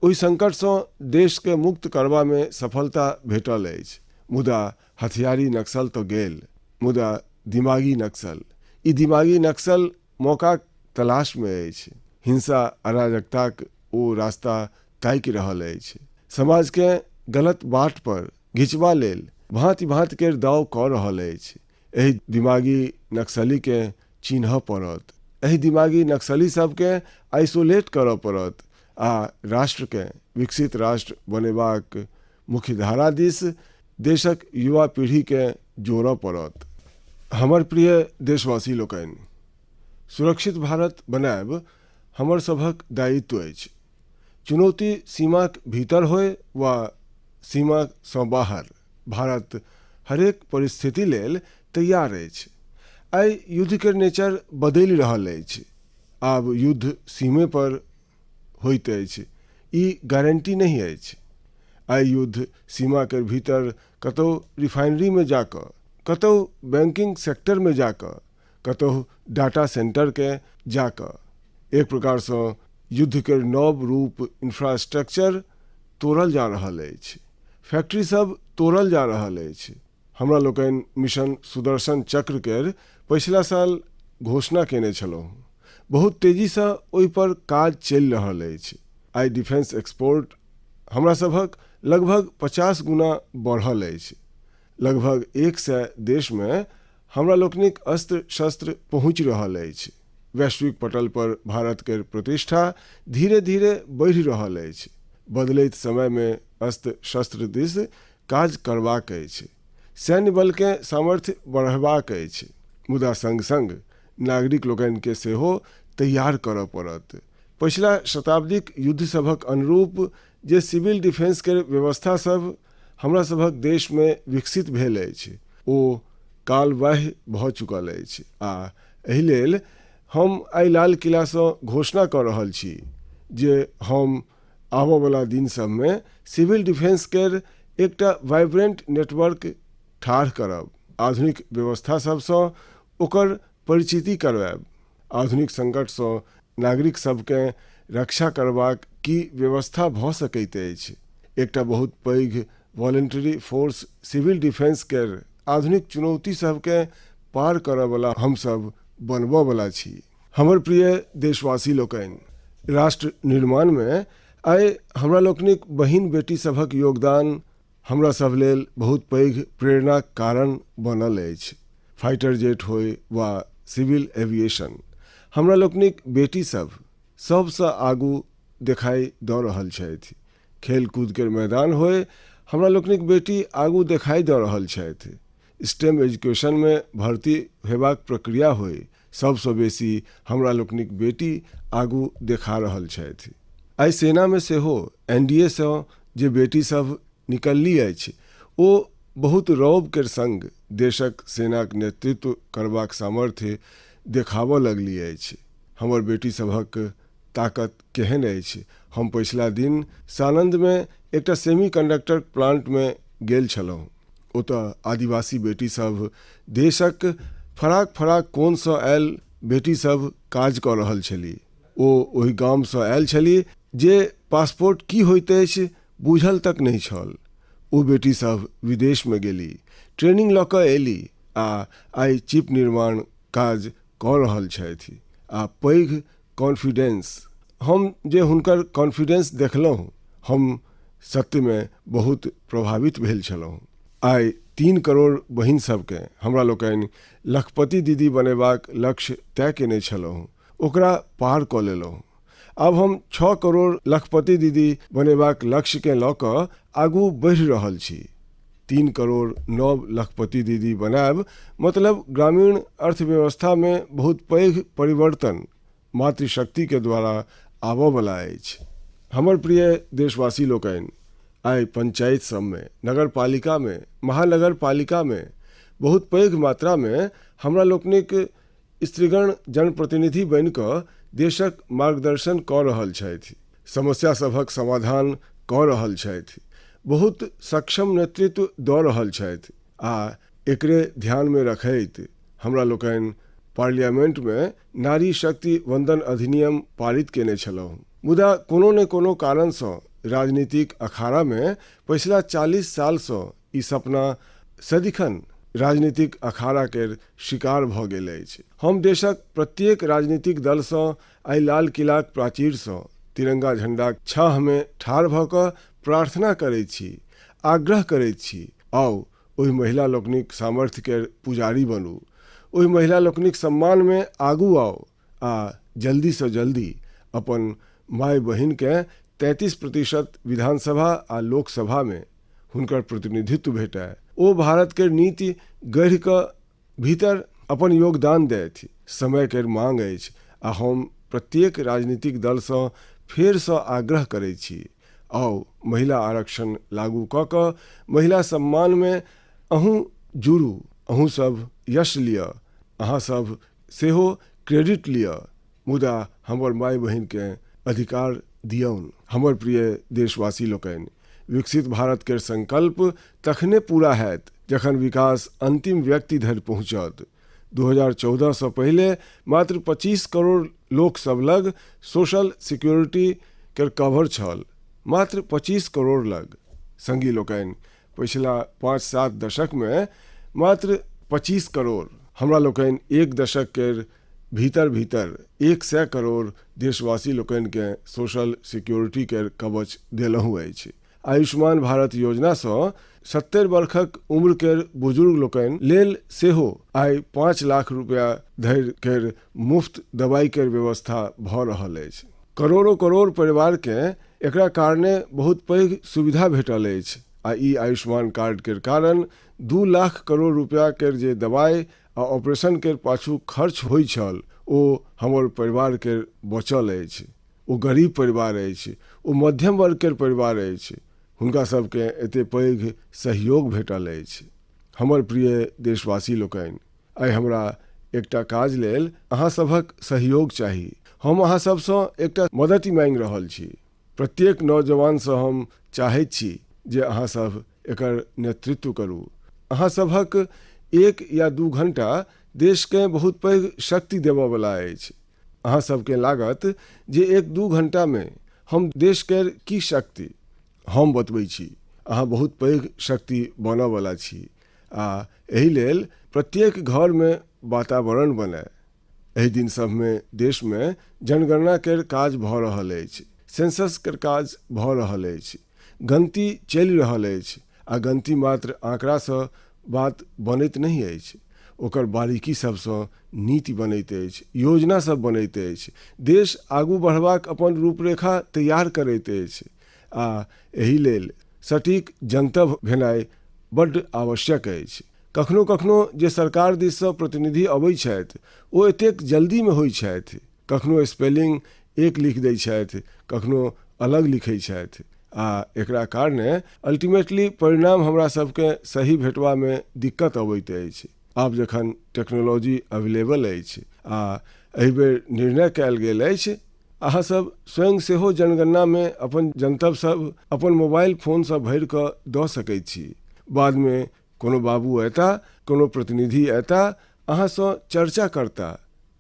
[SPEAKER 1] ओहि संकटसँ देशकेँ मुक्त करबामे सफलता भेटल अछि। मुदा हथियारी नक्सल तऽ गेल, मुदा दिमागी नक्सल, ई दिमागी नक्सल मौकाक तलाशमे अछि। हिंसा, अराजकताक ओ रास्ता ताकि रहल अछि। समाजकेँ गलत बाट पर घिचबा लेल भाँति-भाँति केर दाव कऽ रहल अछि। एहि दिमागी नक्सलीकेँ चिन्हऽ पड़त। एहि दिमागी नक्सली सभकेँ आइसोलेट करऽ पड़त आ राष्ट्रकेँ विकसित राष्ट्र बनेबाक मुख्यधारा दिस देशक युवा पीढ़ीकेँ जोड़ऽ पड़त। हमर प्रिय देशवासी लोकनि, सुरक्षित भारत बनायब हमर सभक दायित्व अछि। चुनौती सीमाक भीतर होय वा सीमासँ बाहर, भारत हरेक परिस्थिति लेल तैयार अछि। आइ युद्ध केर नेचर बदलि रहल अछि। आब युद्ध सीमे पर होइत अछि, ई गारंटी नहि अछि। आइ युद्ध सीमा केर भीतर कतहु रिफाइनरीमे जा कऽ, कतहु बैंकिंग सेक्टरमे जा कऽ, कतहु डाटा सेंटरकेँ जा कऽ, एक प्रकारसँ युद्ध केर नव रूप इंफ्रास्ट्रक्चर तोड़ल जा रहल अछि। फैक्ट्री सभ तोड़ल जा रहल अछि। हमरा लोकनि मिशन सुदर्शन चक्र केर पछिला साल घोषणा केने छलहुँ। बहुत तेजीसँ ओहि पर काज चलि रहल अछि। आइ डिफेंस एक्सपोर्ट हमरा सभक लगभग 50 गुना बढ़ल अछि। लगभग 100 देशमे हमरा लोकनिक अस्त्र-शस्त्र पहुँचि रहल अछि। वैश्विक पटल पर भारत केर प्रतिष्ठा धीरे-धीरे बढ़ि रहल अछि। बदलैत समयमे अस्त्र-शस्त्र दिस काज करबाक अछि। सैन्य बलकेँ सामर्थ्य बढ़यबाक अछि। मुदा संग-संग नागरिक लोकनिकेँ सेहो तैयार करय पड़त। पछिला शताब्दीक युद्ध सभक अनुरूप जे सिविल डिफेंस केर व्यवस्था सभ हमरा सभक देशमे विकसित भेल अछि ओ कालबाह्य भऽ चुकल अछि आ एहि लेल हम आइ लाल किलासँ घोषणा कऽ रहल छी जे हम आबयवला दिन सभमे सिविल डिफेंस केर एकटा वाइब्रेंट नेटवर्क ठाढ़ करब, आधुनिक व्यवस्था सभसँ ओकर परिचिति करवायब, आधुनिक संकटसँ नागरिक सभकेँ रक्षा करबाक की व्यवस्था भऽ सकैत अछि, एकटा बहुत पैघ वॉलंटरी फोर्स सिविल डिफेंस केर आधुनिक चुनौती सभकेँ पार करयवला हम सभ बनबयवला छी। हमर प्रिय देशवासी लोकनि, राष्ट्र निर्माणमे आइ हमरा लोकनिक बहिन बेटी सभक योगदान हमरा सभ लेल बहुत पैघ प्रेरणाक कारण बनल अछि। फाइटर जेट होय वा सिविल एविएशन, हमरा लोकनिक बेटी सभ सभसँ आगू देखाइ दऽ रहल छथि। खेलकूद केर मैदान होय, हमरा लोकनिक बेटी आगू देखाइ दऽ रहल छथि। स्टेम एजुकेशनमे भर्ती होयबाक प्रक्रिया होय, सभसँ बेसी हमरा लोकनिक बेटी आगू देखा रहल छथि। आइ सेनामे सेहो एनडीएसँ जे बेटी सभ निकलली अछि, ओ बहुत रौब केर संग देशक सेनाक नेतृत्व करबाक सामर्थ्य देखाबय लगली अछि। हमर बेटी सभक ताकत केहन अछि, हम पछिला दिन सानंदमे एकटा सेमीकंडक्टर प्लांटमे गेल छलहुँ। ओतय आदिवासी बेटी सभ देशक फराक-फराक कोनसँ आयल बेटी सभ काज कऽ रहल छलीह। ओ ओहि गामसँ आयल छलीह जे पासपोर्ट की होइत अछि बूझल तक नहि छल। ओ बेटी सभ विदेशमे गेली, ट्रेनिंग लऽ कऽ एली आ आइ चिप निर्माण काज कऽ रहल छथि आ पैघ कॉन्फिडेंस। हम जे हुनकर कॉन्फिडेंस देखलहुँ, हम सत्यमे बहुत प्रभावित भेल छलहुँ। आइ 3 करोड़ बहिन सभकेँ हमरा लोकनि लखपति दीदी बनेबाक लक्ष्य तय केने छलहुँ, ओकरा पार कऽ लेलहुँ। आब हम 6 करोड़ लखपति दीदी बनेबाक लक्ष्यकेँ लऽ कऽ आगू बढ़ि रहल छी। 3 करोड़ नव लखपति दीदी बनायब मतलब ग्रामीण अर्थव्यवस्था मे बहुत पैघ परिवर्तन मातृशक्ति के द्वारा आबयवला अछि। हमर प्रिय देशवासी लोकनि, आइ पंचायत सबमे, नगरपालिका मे, महानगरपालिका मे बहुत पैघ मात्रा मे हमरा लोकनिक स्त्रीगण जनप्रतिनिधि बनि कऽ देशक मार्गदर्शन कऽ रहल छथि, समस्या सभक समाधान कऽ रहल छथि, बहुत सक्षम नेतृत्व दऽ रहल छथि आ एकरे ध्यानमे रखैत हमरा लोकनि पार्लियामेंटमे नारी शक्ति वंदन अधिनियम पारित केने छलहुँ। मुदा कोनो ने कोनो कारणसँ राजनीतिक अखाड़ामे पछिला 40 सालसँ ई सपना सदिखन राजनीतिक अखाड़ा केर शिकार भऽ गेल अछि। हम देशक प्रत्येक राजनीतिक दलसँ आइ लाल किलाक प्राचीरसँ तिरंगा झंडाक छाँहमे ठाढ़ भऽ कऽ प्रार्थना करैत छी, आग्रह करैत छी, आउ ओहि महिला लोकनिक सामर्थ्य केर पुजारी बनू, ओहि महिला लोकनिक सम्मानमे आगू आउ आ जल्दीसँ जल्दी अपन माय बहिनकेँ 33% विधानसभा आ लोकसभामे हुनकर प्रतिनिधित्व भेटय। ओ भारत केर नीति गढ़ि कऽ भीतर अपन योगदान देथि। समय केर मांग अछि आ हम प्रत्येक राजनीतिक दलसँ फेरसँ आग्रह करैत छी, आउ महिला आरक्षण लागू कऽ कऽ महिला सम्मानमे अहूँ जुड़ू, अहूँ सभ यश लिअ, अहाँ सभ सेहो क्रेडिट लिअ, मुदा हमर माय बहिनकेँ अधिकार दियौन। हमर प्रिय देशवासी लोकनि, विकसित भारत केर संकल्प तखने पूरा हैत जखन विकास अंतिम व्यक्ति धरि पहुँचत। 2014 सँ पहिले मात्र 25 करोड़ लोक सभ लग सोशल सिक्योरिटी केर कवर छल, मात्र 25 करोड़ लग। संगी लोकनि, पछिला 5-7 दशकमे मात्र 25 करोड़, हमरा लोकनि एक दशक केर भीतर भीतर 100 करोड़ देशवासी लोकनिकेँ सोशल सिक्योरिटी केर कवच देलहुँ अछि। आयुष्मान भारत योजनासँ 70 बरखक उम्र केर बुजुर्ग लोकनि लेल सेहो आइ 5 लाख रुपया धरि केर मुफ्त दवाई केर व्यवस्था भऽ रहल अछि। करोड़ो करोड़ परिवारकेँ एकरा कारणे बहुत पैघ सुविधा भेटल अछि आ ई आयुष्मान कार्ड केर कारण 2 लाख करोड़ रुपया केर जे दवाई आ ऑपरेशन केर पाछू खर्च होइत छल ओ हमर परिवार केर बचल अछि। ओ गरीब परिवार अछि, ओ मध्यम वर्ग केर परिवार अछि, हुनका सभकेँ एते पैघ सहयोग भेटल अछि। हमर प्रिय देशवासी लोकनि, आइ हमरा एकटा काज लेल अहाँ सभक सहयोग चाही। हम अहाँ सभसँ एकटा मदति मांगि रहल छी। प्रत्येक नौजवानसँ हम चाहैत छी जे अहाँ सभ एकर नेतृत्व करू। अहाँ सभक 1 या 2 घंटा देशकेँ बहुत पैघ शक्ति देबयवला अछि। अहाँ सभकेँ लागत जे 1-2 घंटामे हम देश केर की शक्ति? हम बतबै छी, अहाँ बहुत पैघ शक्ति बनयवला छी आ एहि लेल प्रत्येक घरमे वातावरण बनय। एहि दिन सभमे देशमे जनगणना केर काज भऽ रहल अछि, सेंसस केर काज भऽ रहल अछि, गनती चलि रहल अछि आ गनती मात्र आंकड़ासँ बात बनैत नहि अछि, ओकर बारीकी सभसँ नीति बनैत अछि, योजना सभ बनैत अछि, देश आगू बढ़बाक अपन रूपरेखा तैयार करैत अछि आ एहि लेल सटीक जनतब भेनाइ बड्ड आवश्यक अछि। कखनो-कखनो जे सरकार दिससँ प्रतिनिधि अबैत छथि ओ एतेक जल्दीमे होइत छथि, कखनो स्पेलिंग एक लिखि दैत छथि, कखनो अलग लिखैत छथि आ एकरा कारणे अल्टीमेटली परिणाम हमरा सभकेँ सही भेटबामे दिक्कत अबैत अछि। आब जखन टेक्नोलॉजी अवेलेबल अछि आ एहि बेर निर्णय कयल गेल अछि, अहाँ सभ स्वयं सेहो जनगणनामे अपन जनतब सभ अपन मोबाइल फोनसँ भरि कऽ दऽ सकैत छी। बादमे कोनो बाबू अयता, कोनो प्रतिनिधि अयता, अहाँसँ चर्चा करता,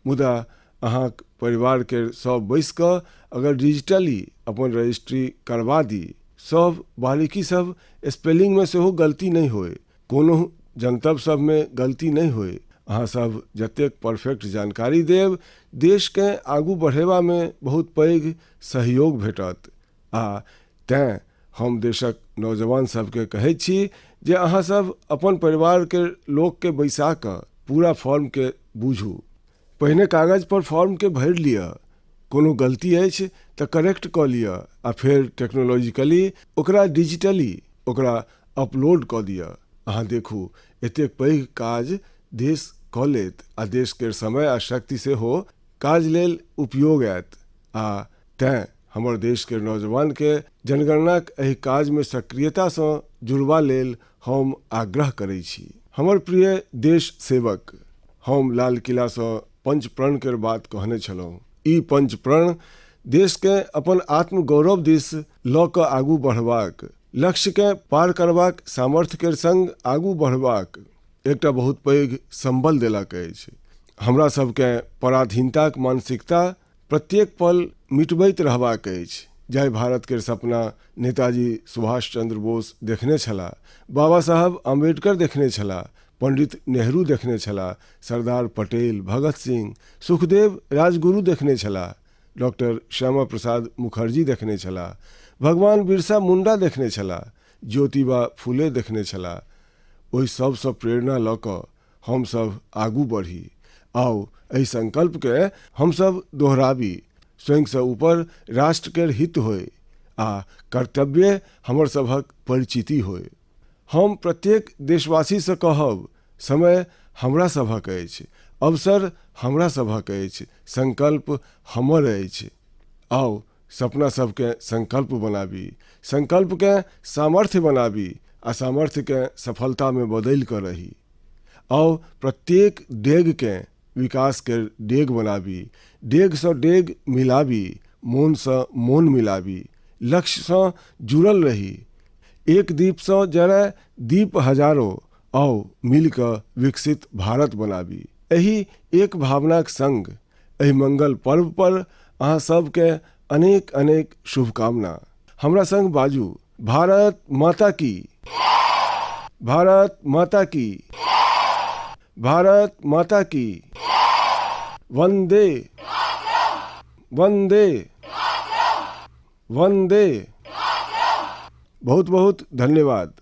[SPEAKER 1] मुदा अहाँक परिवार केर सभ बैसि कऽ अगर डिजिटली अपन रजिस्ट्री करबा दी, सभ बारीकी सभ स्पेलिंगमे सेहो गलती नहि होय, कोनहुँ जनतब सभमे गलती नहि होय, अहाँ सभ जतेक परफेक्ट जानकारी देब, देशकेँ आगू बढ़ेबामे बहुत पैघ सहयोग भेटत आ तेँ हम देशक नौजवान सभकेँ कहैत छी जे अहाँ सभ अपन परिवार केर लोककेँ बैसा कऽ पूरा फॉर्मकेँ बूझू। पहिने कागज पर फॉर्मकेँ भरि लिअ, कोनो गलती अछि तऽ करेक्ट कऽ लिअ आ फेर टेक्नोलॉजिकली ओकरा डिजिटली ओकरा अपलोड कऽ दिअ। अहाँ देखू, एतेक पैघ काज देश कऽ लेत आ देश केर समय आ शक्ति सेहो काज लेल उपयोग आयत। आ तेँ हमर देश केर नौजवान के जनगणनाक एहि काज मे सक्रियता सँ जुड़बा लेल हम आग्रह करै छी। हमर प्रिय देश सेवक, हम लाल किला सँ पंच प्रण केर बात कहने छलहुँ। ई पंच प्रण देश केँ अपन आत्मगौरव दिस लऽ कऽ आगू बढ़बाक, लक्ष्य केँ पार करबाक सामर्थ्य केर संग आगू बढ़बाक एकटा बहुत पैघ संबल देलक अछि। हमरा सभकेँ पराधीनताक मानसिकता प्रत्येक पल मिटबैत रहबाक अछि। जाहि भारत केर सपना नेताजी सुभाष चंद्र बोस देखने छलाह, बाबा साहब आम्बेडकर देखने छलाह, पंडित नेहरू देखने छलाह, सरदार पटेल, भगत सिंह, सुखदेव, राजगुरु देखने छलाह, डॉक्टर श्यामा प्रसाद मुखर्जी देखने छलाह, भगवान बिरसा मुंडा देखने छलाह, ज्योतिबा फूले देखने छलाह, ओहि सभसँ प्रेरणा लऽ कऽ हमसभ आगू बढ़ी। आउ एहि संकल्पकेँ हमसभ दोहराबी। स्वयंसँ ऊपर राष्ट्र केर हित होय आ कर्तव्ये हमर सभक परिचिति होय। हम प्रत्येक देशवासीसँ कहब, समय हमरा सभक अछि, अवसर हमरा सभक अछि, संकल्प हमर अछि। आउ सपना सभकेँ संकल्प बनाबी, संकल्पकेँ सामर्थ्य बनाबी आ सामर्थ्यकेँ सफलतामे बदलि कऽ रही। आउ प्रत्येक डेगकेँ विकास केर डेग बनाबी, डेगसँ डेग मिलाबी, मोनसँ मोन मिलाबी, लक्ष्यसँ जुड़ल रही। एक दीपसँ जरय दीप हजारो, आउ मिलि कऽ विकसित भारत बनाबी। एहि एक भावनाक संग एहि मंगल पर्व पर अहाँ सबके अनेक अनेक शुभकामना। हमरा संग बाजू, भारत माता की, भारत माता की, भारत माता की। वंदे वंदे वंदे। बहुत बहुत धन्यवाद।